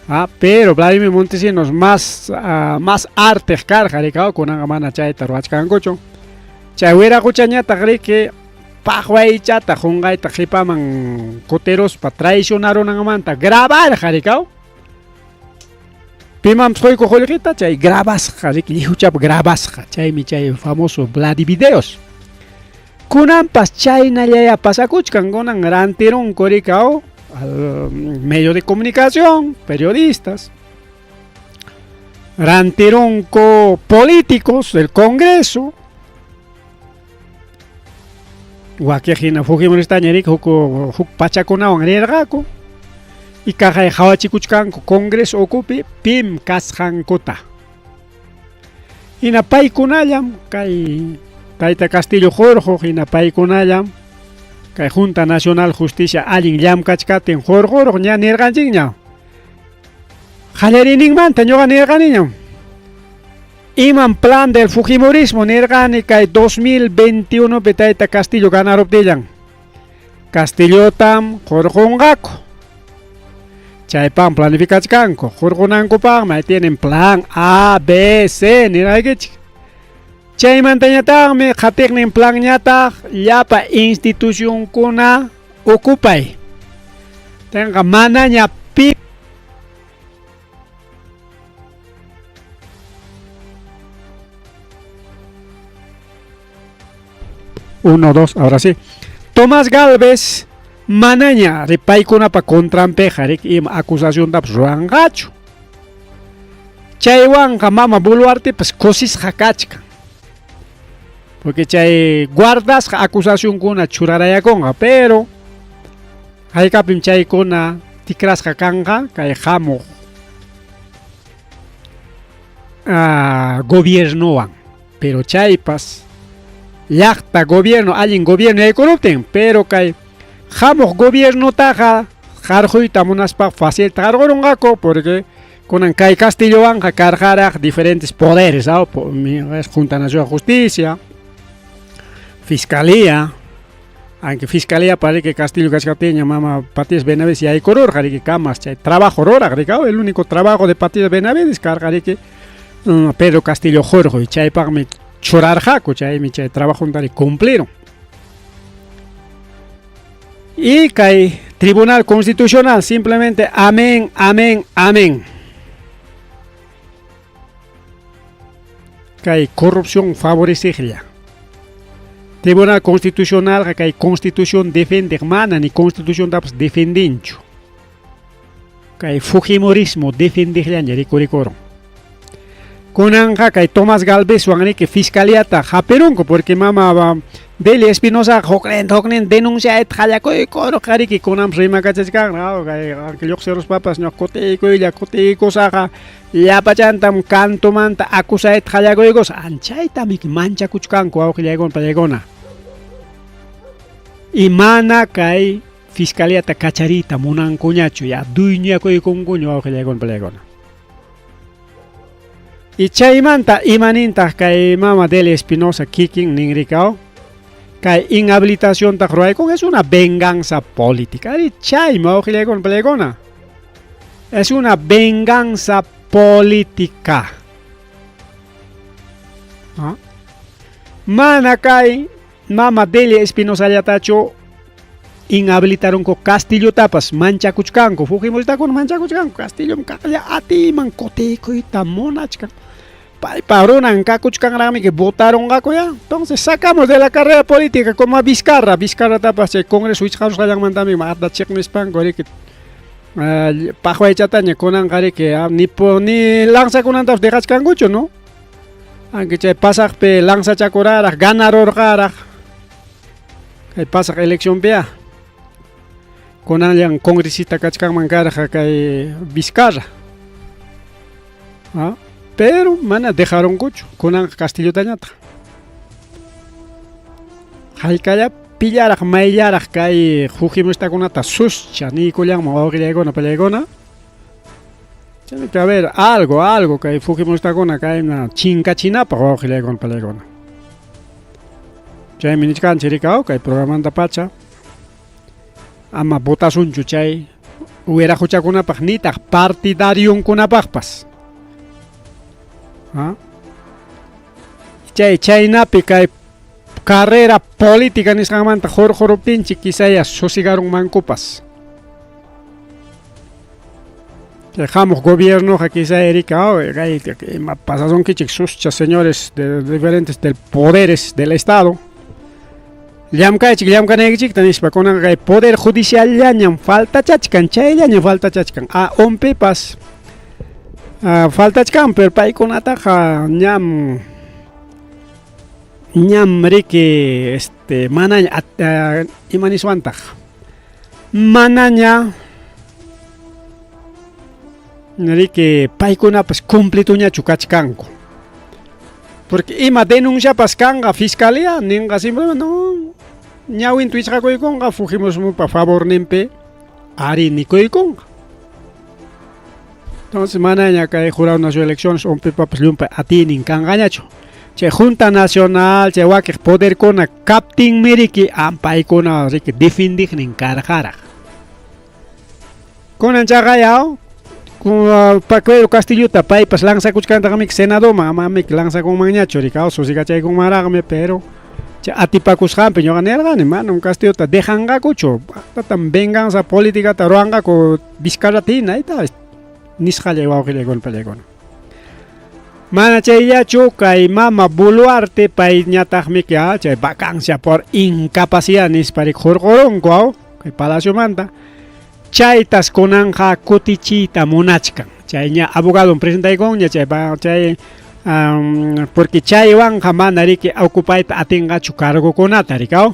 Speaker 2: Ah, pero Vladimir Montesinos más más arteq karqa rikaw kunanqa mana chayta ruwachkankuchu. Chay wiraquchañataq riki paqwaychata qunqayta qhipaman kutiruspa traicionarunanmanta grabarqa rikaw. Pimanpas quykuq qullqita chay grabasqa riki lliwchap grabasqa chaymi chay famoso Vladivideos. Kunanpas chaynallaya pasakuchkan kunan rantirunku rikaw. Al medio de comunicación, periodistas. Rantirunku políticos del Congreso. Wakiq hina Fujimoristaña riki huk huk pachakunawan rirqaku. Y kaqay qhawachikuchkanku Congreso ukupi pim kasqankuta. Hina paykunallam kay Tayta Castillo hurquq, hina paykunallam kay Junta Nacional Justicia allin llamkachkaptin hurquruq ña nirqanchikña. Qallariyninmanta ñuqa nirqaniñam. Imam plan del Fujimorismo nirqani kay 2021pi Tayta Castillo ganaruptillan. Castillotam hurqunqaku. Chaypaqmi planificachkanku. Hurqunankupaqmi ahí tienen plan A, B, C nirqaykichik. Chaymantañataqmi qatiqnin planñataq llapa institucionkuna ocupay. Tenqa manaña pi Uno, dos, ahora sí. Tomás Galvez manaña paykunapa contranpiqa riki ima acusaciontapas ruwanqachu. Chaywanqa mama Boluartepas kusisqa kachkan. Porque chay guardasqa acusacionkuna churarayakunqa, pero haykapim chaykuna tikrasqa kanqa kay hamuq gobiernowan. Pero chaypas llaqta gobierno allin gobierno yaykuruptin, pero kay hamuq gobiernotaqa qarquyta munaspa facilta qarqurunqaku porque kunan kay Castillowanqa karqaraq diferentes poderes, ¿no? Junta Nacional de Justicia, Fiscalía, aunque Fiscalía parece que Castillo kachkaptinña mama Patricia Benavides yaykururqa riki kamas chay trabajo ruraq riki, el único trabajo de Patricia Benavides karqa riki Pedro Castillo hurquy, chaypaqmi churarqaku, chaymi chay trabajunta cumplieron. Y kay Tribunal Constitucional simplemente amén, amén, amén. Kay corrupción favoreciqlla. Tribunal Constitucional kay Constitución defendeq mana ni Constituciontapas defendinchu. Kay Fujimorismo defendeqllaña rikurikurun. Kunanqa kay Tomás Galvezwan riki fiscaliata hapirunku porque mama Delia Espinosa huknin huknin denunciayta qallakuykurqa riki kunanpas rimakachachkan kay lluqsiruspapas ñuqa kutiykuylla kutiykusaqa llapachantam kantumanta acusayta qallakuykusa anchaytam manchakuchkanku wawqillaykuna pallaykuna. Y mana kay fiscaliata kachariyta munankuñachu ya dueñakuykunkuña wawqillaykuna pallaykuna. Y chaymanta imanintaq kay mama Delia Espinosa kikin ninrikaw kay inhabilitaciontaq ruwaykun es una venganza política. Ari chaymi wawqillaykuna pallaykuna. Es una venganza política. ¿Ah? Mana kay mama Delia Espinosallatachu inhabilitarunku Castillotapas manchakuchkanku, Fujimoristakuna manchakuchkanku, Castillom kaqlla atiyman kutiykuyta munachkan. Paypa runan kakuchkanraqmi que votarunqaku ya. Entonces sacamos de la carrera política como a Vizcarra, Vizcarratapas chay Congreso wichqarusqallanmantami maqta chiqnispanku riki paqwaychataña kunanqa riki ni ni lanzakunantapas dejachkankuchu, ¿no? Aunque chay pasaqpi lanzachakuraraq, ganarurqaraq kay pasaq eleccionpiya. Kunanllan congresista kachkanman karqa kay Vizcarra. ¿Ah? Pero mana dejarunkuchu kunanqa Castillotañataq. Haykalla pillaraq mayllaraq kay Fujimoristakunata suscha niykullanman wawqillaykuna pallaykuna. Tiene que haber algo, algo kay Fujimoristakuna kayna chinkachinapaq wawqillaykuna pallaykuna. Chaymi nichkanchik rikaw kay programanta pacha ama votasunchu chay wiraquchakunapaq nitaq partidarionkunapaqpas. ¿Ah? Chay chaynapi kay carrera política nisqanmanta hurquruptinchik quizaya susigarunmankupas. Chay hamuq gobiernoqa quizá rika kay ima pasasunkichik suscha señores de diferentes del poderes del Estado. Llamkaychik llamkanaykichikta nispa kunanqa kay poder judiciallañam faltachachkan, chayllañam faltachachkan. A umpipas faltachkan, pero paykunataqa ñam ñam riki este manaña ima niswantaq manaña riki paykunapas cumplituñachu kachkanku. Porque ima denunciapas kanqa fiscalía ninqa simplemente no ñawinta wichqakuykunqa Fujimorismopa favorninpi ari nikuykunqa. Entonces manaña kay Jurado Nacional de Elecciones umpipapas llumpay atiynin kanqañachu. Chay Junta Nacional, chay wakiq poderkuna kaptinmi riki paykuna riki defendiqnin karqaraq. Kunan chaqayaw Pedro Castillota paypas lanzakuchkantaqmi senadoman, amamiki lanzakunmanñachu rikaw susigachaykunmanraqmi, pero chay atipakusqanpi ñuqa nirqani manam Castillota dejanqakuchu, paqtatam venganza políticata ruwanqaku Vizcarrata hina, ayta nisqallay wawqillaykuna pallaykuna. Mana chayllachu kay mama Boluarte payñataqmi chay vacancia por incapacidad nispa riki hurqurunku aw kay palaciomanta. Chaytas kunanqa kutichiyta munachkan. Chay ña abogadon presentaykunña chay chay porque chaywanqa mana riki ocupayta atinqachu cargokunata rikaw.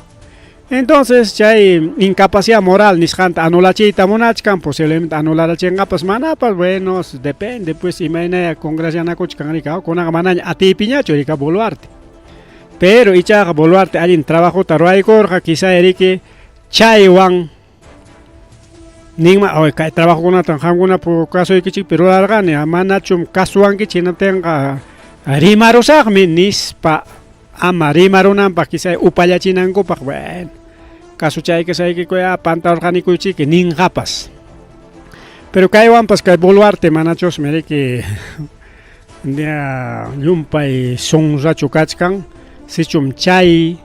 Speaker 2: Entonces chay incapacidad moral nisqanta anulachiyta munachkan, posiblemente anularachinqapas manapas, bueno, depende pues imaynaya congresianakuchkan rikaw, kunanqa manaña atiypiñachu rika Boluarte. Pero ichaqa Boluarte allin trabajota ruwaykurqa, quizá riki chaywan ninman, oy kay trabajokunatan qamkunapa kasuykichikpi rurarqani, manachum kasuwankichik hinaptinqa rimarusaqmi nispa ama rimarunanpaq quizá upallachinankupaq, bueno, kasuchaykisaykiku pantarurqanikuychiki ninqapas. Pero kaywanpas kay Boluarte manachusmi riki llumpay sonrachu kachkan, sichum chay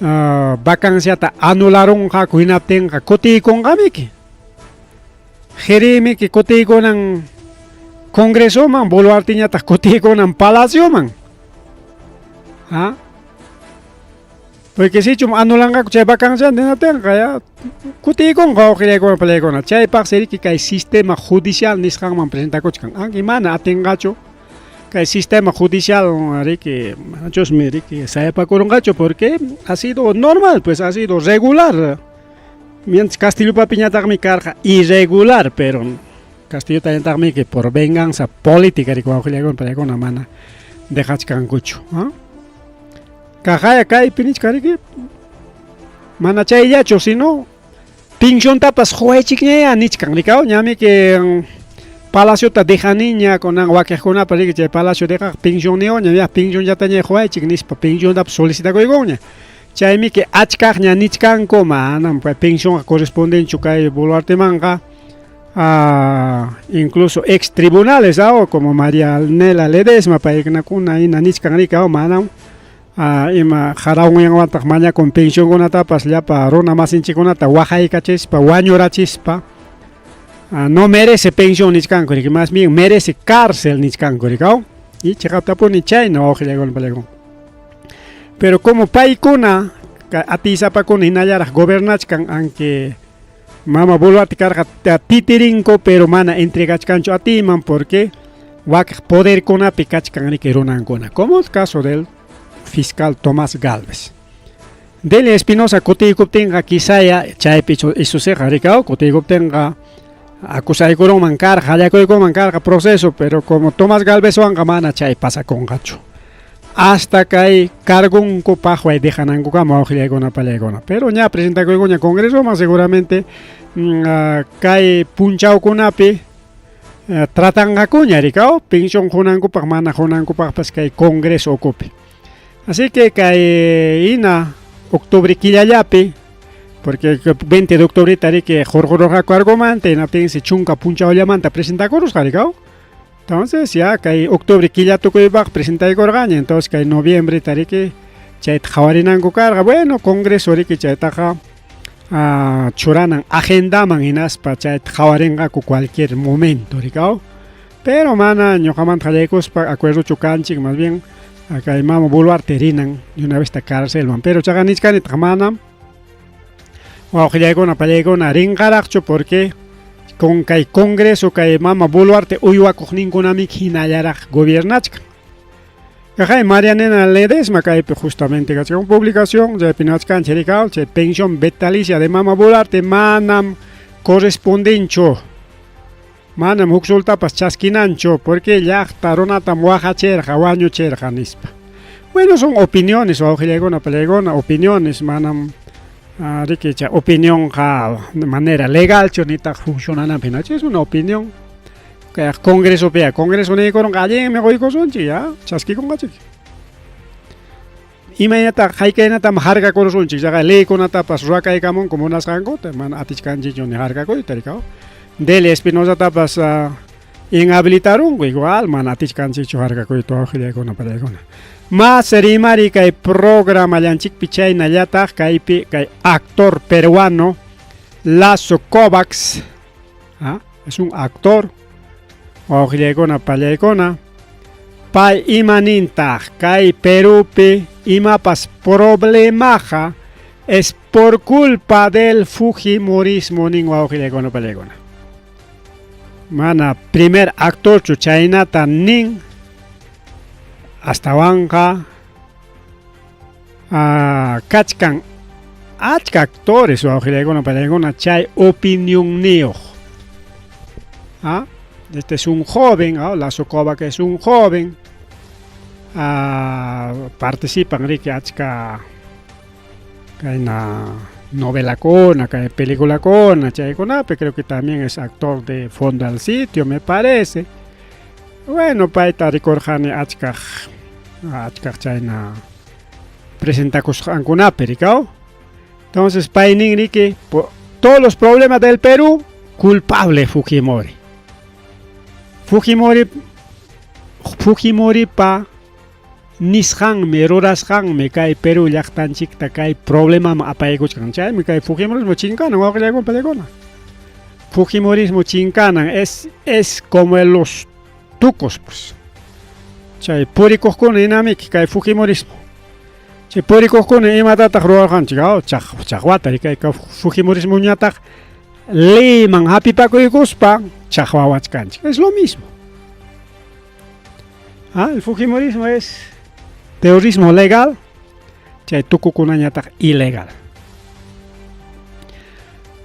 Speaker 2: vacanciata anularunqaku hinaptinqa kutiykunqamiki. Jerimiki kutiykunan Congresoman, Boluarteñataq kutiykunan Palacioman. ¿Ah? Porque sichum anulanqaku chay vacancia hinaptinqa ya kutiykunqa wawqillaykuna palaykuna. Chaypaqsi riki kay sistema judicial nisqanman presentakuchkan. Aunque mana atinqachu kay sistema judicial riki manachusmi riki sayapakurunqachu porque ha sido normal, pues ha sido regular. Mientras Castillopapiñataqmi karqa irregular, pero Castillotañataqmi que por venganza política riki wawqillaykuna palaykuna mana dejachkankuchu. Kaqaya kaypi nichkan riki mana chayllachu, sino pensiontapas quwaychikñaya nichkan rikaw, ñami que palaciota dejaniña kunan wakiqkunapa riki chay palacio dejaq pensionniyuqña ya pensionllataña quwaychik nispa pensiontapas solicitakuykunña. Chaymi que achkaqña nichkanku manam pensionqa correspondenchu kay Boluartemanqa. Incluso ex tribunales como María Nela Ledesma paykunakuna hina nichkan rikaw manam ima harawñanwantaq mañakun pensionkunatapas llapa runa masinchikkunata waqaykachispa wañurachispa no merece pensión nichkanku riki, más bien merece cárcel nichkanku rikaw. Y chiqaptapuni chayna wawqillaykuna palaykuna. Pero como paykuna atiysapakuna hinallaraq gobernachkan, aunque mama Boluarte karqa titirinku, pero mana entregachkanchu atiyman porque wakiq poderkunapi kachkan riki runankuna, como el caso del fiscal Tomás Galvez. Delia Espinosa kutiykuptinqa quizaya chaypi isusiqa rikaw, kutiykuptinqa acusaykurunman karqa, qallakuykunman karqa proceso, pero como Tomás Galvezwanqa mana chay pasakunqachu. Hasta kay cargunku paqway dejanankukama wawqillaykuna pallaykuna. Pero ña presentakuykuña Congresoman seguramente kay punchawkunapi tratanqakuña rikaw, pensión qunankupaq mana qunankupaqpas kay Congreso ukupi. Así que kay ina octubre killallapi, porque 20 de octubre riki hurqururqaku cargomanta, hinaptinsi chunka punchawllamanta presentakurusqa rikaw. Entonces ya kay octubre killa tukuypaq presentaykurqaña, entonces kay noviembre riki chayta qhawarinanku karqa. Bueno, Congreso riki chaytaqa churanan agendaman hinaspa chayta qhawarinqaku cualquier momento rikaw. Pero mana ñuqamanta qallaykuspa acuerdochu kanchik, más bien Kay mama Boluarte rinan de una vez carcelman. Pero chaqa nichkanitaq manam wawqillaykuna pallaykuna rinqaraqchu porque con kay Congreso kay mama Boluarte uywakuqninkunami hinallaraq gobiernachkan. Kaqay Marianena Ledesma kaypi justamente kachkan publicación chaypi niwachkanchik rikaw chay pensión vitalicia de mama Boluarte manam correspondenchu. Manam huk sultapas chaskinanchu porque llaqta runatam waqachirqa wañuchirqa nispa. Bueno, son opiniones wawqillaykuna pallaykuna opiniones manam riki chay opinionqa de manera legalchu nitaq funcionananpaq hinachu es una opinión. Kay congresopiqa congreso niykurunqa allinmi quykusunchik ya chaskikunqachik. Imaynataq haykaynatam harkakurusunchik chaqa leykunatapas ruwakaykamunku munasqankuta mana atichkanchikchu ni harkakuyta rikaw. Delia Espinosatapas inhabilitarunku igual mana atichkanchikchu harkakuyta wawqillaykuna pallaykuna. Mas rimari kay programallanchikpi chaynallataq kaypi kay actor peruano Lazo Kovacs, es un actor wawqillaykuna pallaykuna pay imanintaq kay Perupi imapas problemaqa es por culpa del fujimorismo nin wawqillaykuna pallaykuna. Mana primer actorchu chaynata nin astawanqa kachkan achka actores wawqillaykuna pallaykuna chay opinionniyuq. Este es un joven, Lazo Kovacs es un joven, participan riki achka kayna novelakuna, kay peliculakuna, chaykunapi creo que también es actor de Fondo al Sitio, me parece. Bueno, payta rikurqani achkaq achkaq chayna presentakusqankunapi rikaw. Entonces pay nin riki todos los problemas del Perú culpable Fujimori. Fujimori Fujimoripa nisqanmi rurasqanmi kay Perú llaqtanchikta kay problemaman apaykuchkan. Chaymi kay fujimorismo chinkanan wawqillaykuna pallaykuna. Fujimorismo chinkanan es como los tucos pues. Chay purikuqkuna hinamiki kay fujimorismo. Chay purikuqkuna imatataq ruwarqanchik chaqwata kay fujimorismoñataq leyman hap'ipakuykuspa chaqwawachkanchik. Es lo mismo. El fujimorismo es terrorismo legal, chay tukukunañataq ilegal.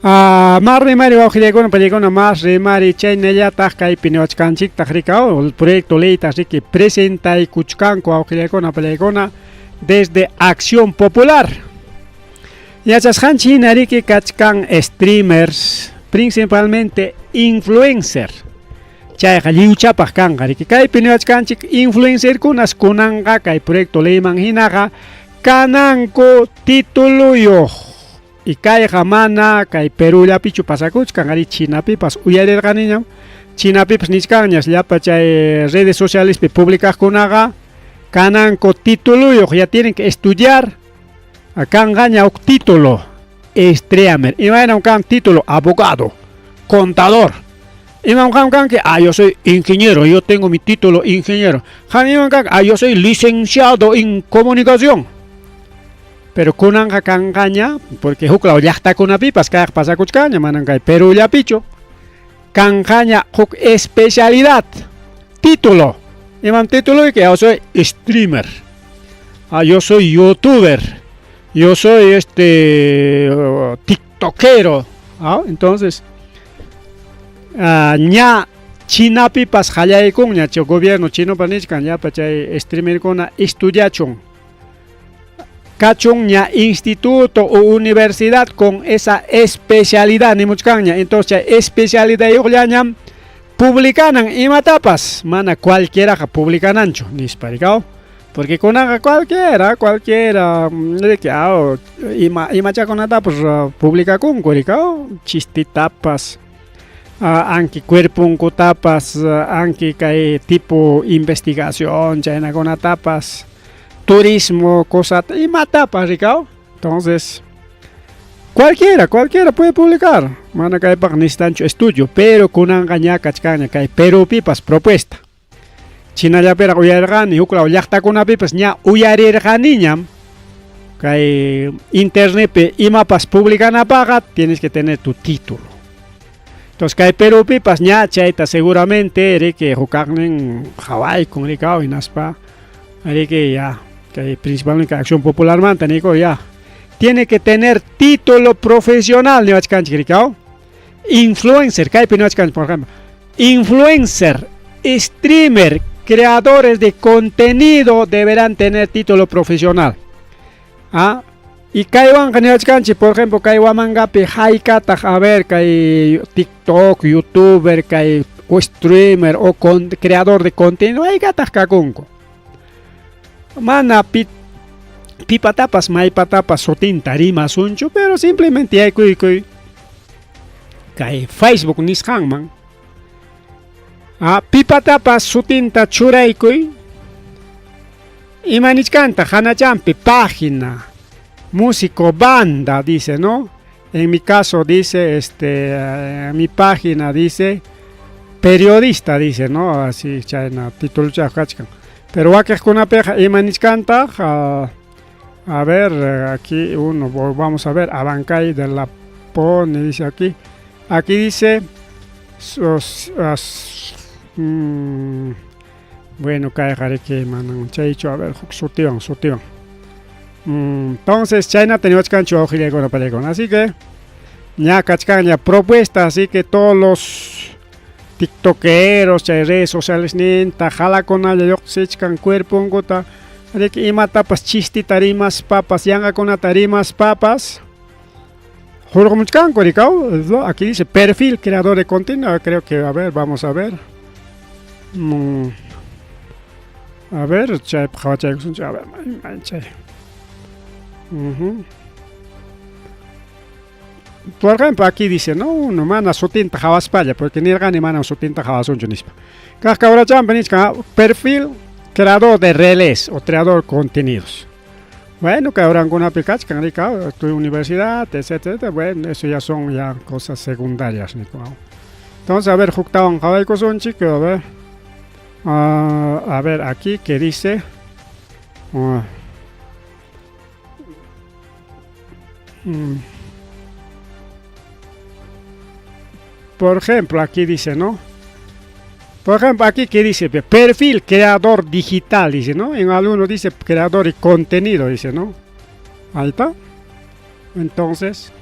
Speaker 2: Mas rimari wawqillaykuna pallaykuna mas rimari chaynallataq kaypi niwachkanchiktaq rikaw el proyecto leytaq riki presentaykuchkanku wawqillaykuna pallaykuna desde Acción Popular. Yachasqanchik hina riki kachkan streamers, principalmente influencer. Chayqa lliwchapaq kanqa riki kaypi niwachkanchik influencerkunas kunanqa kay proyecto leyman hinaqa kananku tituluyuq. Y kayqa mana kay Perú llapichu pasakuchkan ari Chinapipas uyarirqaniñam Chinapipas nichkanñas llapa chay redes socialespi publicaqkunaqa kananku tituluyuq ya tienen que estudiar kanqaña huk título streamer imaynam kan título abogado, contador. Imam qam kanki yo soy ingeniero, yo tengo mi título ingeniero. Qam imam kanki yo soy licenciado en comunicación. Pero kunanqa kanqaña porque huk law llaqtakunapipas kayqa pasakuchkanña manan kay Perú llapichu. Kanqaña huk especialidad, título. Imam tituluyki yo soy streamer. Yo soy youtuber. Yo soy tiktokero. Entonces ña Chinapipas qallaykunña chay gobierno chinopas nichkan llapa chay streamerkuna estudiachun. Kachun ña instituto o universidad con esa especialidad nimuchkanña. Entonces chay especialidadiyuqllañam publicanan imatapas mana cualquieraqa publicananchu nispa rikaw. Porque kunanqa cualquiera, cualquiera riki ima imachakunatapas publicakunku rikaw chistitapas anki cuerponkutapas anki kay tipo investigación chaynakunatapas turismo cosata imatapas rikaw. Entonces cualquiera, cualquiera puede publicar. Mana kaypaq necesitanchu estudio, pero kunanqa ña kachkanña kay Perupipas propuesta. Chinallapiraq uyarirqani, huklaw llaqtakunapipas ña uyarirqaniñam kay internetpi imapas publicanapaqqa tienes que tener tu título. Entonces kay Perúpipas ña chayta seguramente riki hukaqnin qawaykun rikaw hinaspa riki ya kay principalmente Acción Popularmanta niyku ya tiene que tener título profesional niwachkanchik rikaw. Influencer, kaypi niwachkanchik por ejemplo, influencer, streamer, creadores de contenido deberán tener título profesional. ¿Ah? Y kaywanqa niwachkanchik, por ejemplo, kay Huamangapi haykataq, a ver, kay TikTok, youtuber, kay o streamer o creador de contenido, haykataq kakunku. Mana pipatapas maypatapas sutinta rimasunchu, pero simplemente yaykuykuy kay Facebook nisqanman. Ah, pipatapas sutinta churaykuy. Ima nichkanta hanachampi página, músico, banda, dice, ¿no? En mi caso dice, mi página dice, periodista, dice, ¿no? Así, chayna, título kachkan. Pero wakiqkunapiqa ima nichkantaq, a ver, aquí uno, vamos a ver, Abancay de la Pone, dice aquí. Aquí dice, bueno, kayqa riki manan chaychu, a ver, huk sutiwan, sutiwan. Entonces, chaynata niwachkanchu wawqillaykuna pallaykuna. Así que, ña kachkanña propuesta, así que todos los tiktokeros, chay redes sociales ninta, jalakunalla lluqsichkan cuerponkuta, riki imatapas chistita rimaspapas, yanqakunata rimaspapas, hurqumuchkanku rikaw. Aquí dice perfil creador de contenido, creo que, a ver, vamos a ver. A ver, chaypaq qhawachaykusunchik, a ver, chay. Por ejemplo, aquí dice, no, no mana sutinta qawaspalla, porque nirqani mana sutinta qawasunchu nispa. Kaq kawrachampi nichkan perfil creador de relés o creador de contenidos. Bueno, kawrankunapi kachkan rikaw, tu universidad, etcétera, etcétera. Bueno, eso ya son ya cosas secundarias, niko. Entonces, a ver, huktawan qawaykusunchik, a ver. A ver, aquí, ¿qué dice? Por ejemplo, aquí dice, ¿no? Por ejemplo, aquí que dice, perfil creador digital, dice, ¿no? En algunos dice creador y contenido, dice, ¿no? Ahí está. Entonces,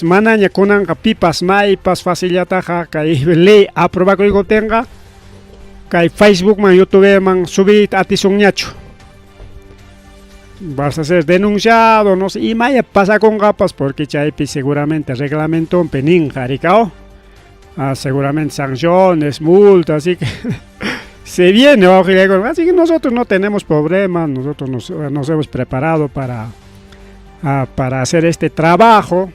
Speaker 2: manaña kunanqa pipas maypas facillataqa kay ley aprobakuykutinqa kay Facebook man, YouTube man subiyta atisunñachu. Vas a ser denunciado, no sé, imaya pasakunqapas porque chaypi seguramente reglamentonpi ninqa rikaw. Seguramente sanciones, multas, así que se viene, así que nosotros no tenemos problemas, nosotros nos hemos preparado para hacer este trabajo.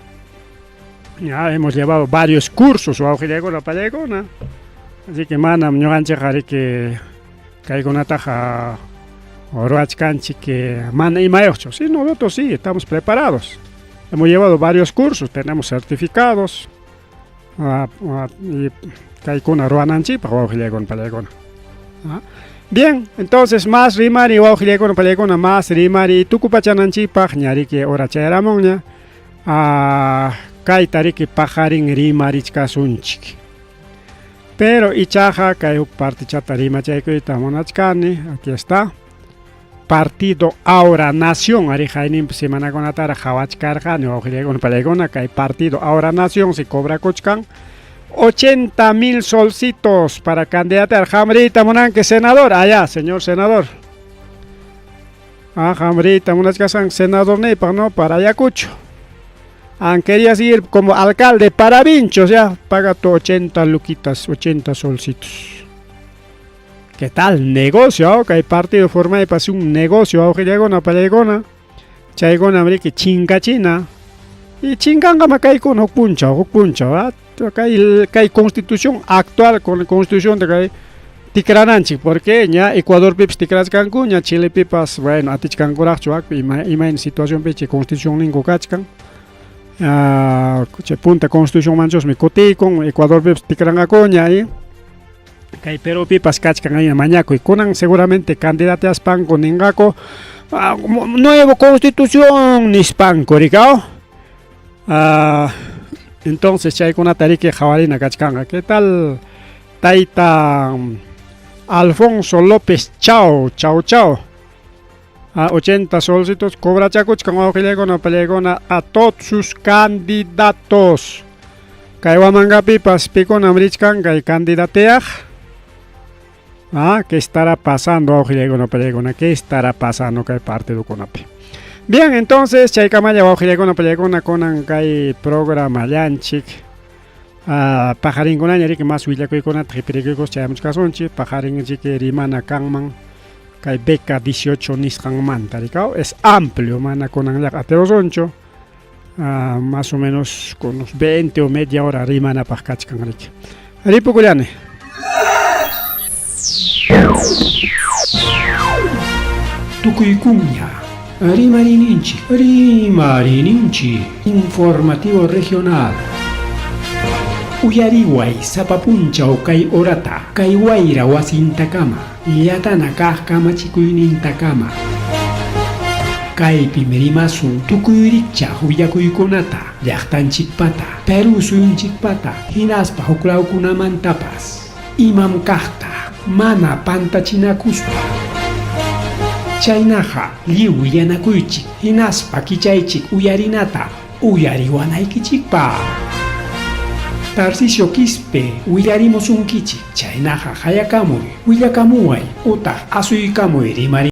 Speaker 2: Ya hemos llevado varios cursos, así que manam ñuqanchikqa riki kaykunataqa ruwachkanchik que mana imayuqchu. Sí, nosotros sí, estamos preparados. Hemos llevado varios cursos, tenemos certificados. Y kaykuna ruwananchikpaq wawqillaykuna pallaykuna. Bien, entonces más rimari wawqillaykuna pallaykuna, más rimari tukupachananchikpaq ñariki hora chayaramunña. Kayta riki paqarin rimarichkasunchik. Pero ichaqa kay huk partichata rimachaykuyta munachkani, aquí está. Partido Ahora Nación, ari hayninpi semanakunataraq qhawachkarqani wawqillaykuna pallaykuna, kay Partido Ahora Nación se cobrakuchkan 80,000 solcitos para candidatar. Qamriyta munanki senador, allá, señor senador. Qamriyta munachkasan senador niypaq, ¿no? Para Ayacucho. Querías ir como alcalde para Vinchos, ya, paga tu 80 luquitas, 80 solcitos. ¿Qué tal? Negocio, que hay partido forma y pasa un negocio, wawqillaykuna, pallaykuna. Chaykuna, riki, chinkachina. Y chinkanqa makaykuna huk punchaw, huk punchaw, ¿ah? Kay constitución actual, con la constitución de kay tikrananchik, porque ña Ecuadorpipas tikrachkanku, ña Chilepipas, bueno, atichkankuraqchu, imayna situación chay constitución ninku kachkan. Chay punta constitución manchusmi kutiykun, Ecuadorpipas tikranqakuña y Kay Perupipas kachkan ayna mañakuy. Kunan seguramente candidateaspanku ninqaku ah, nuevo constitución nispanku rikao. Ah, entonces chaykunata riki qhawarina kachkanqa. ¿Qué tal tayta Alfonso López? Chao, chao, chao. A 80 solcitos cobrachakuchkan wawqillaykuna pallaykuna a todos sus candidatos. Kay Huamangapipas pikunam richkan kay candidateaq. Ah, ¿qué estará pasando wawqillaykuna pallaykuna? ¿Qué estará pasando kay partidokunapi? Bien, entonces chaykamalla wawqillaykuna pallaykuna kunan kay programallanchik. Ah, paqarinkunaña riki mas willakuykunata qhipirikuykus chayamuchkasunchik, paqarinchik rimana kanman kay beca 18 nisqanmanta rikaw, es amplio, mana kunanllaqa atirusunchu. Ah, más o menos con unos 20 o media hora rimanapaq kachkan riki. Ripukullani.
Speaker 1: Tukuykunña rimarininchik, rimarininchik, informativo regional. Uyariway sapa punchaw kay horata, kay wayra wasintakama, llatana kaq kamachikuynintakama. Kaypim rimasun tukuy rikchaq willakuykunata, llaqtanchikpata, Perú suyunchikpata, hinaspa huklawkunamantapas. Imam kaqta, mana pantachinakuspa. Chaynaqa lliw willanakuychik, hinaspa kichaychik uyarinata, uyariwanaykichikpaq. Tarcisio Quispe willarimusunkichik, chaynaqa hayakamuy, willakamuway, utaq asuykamuy rimari.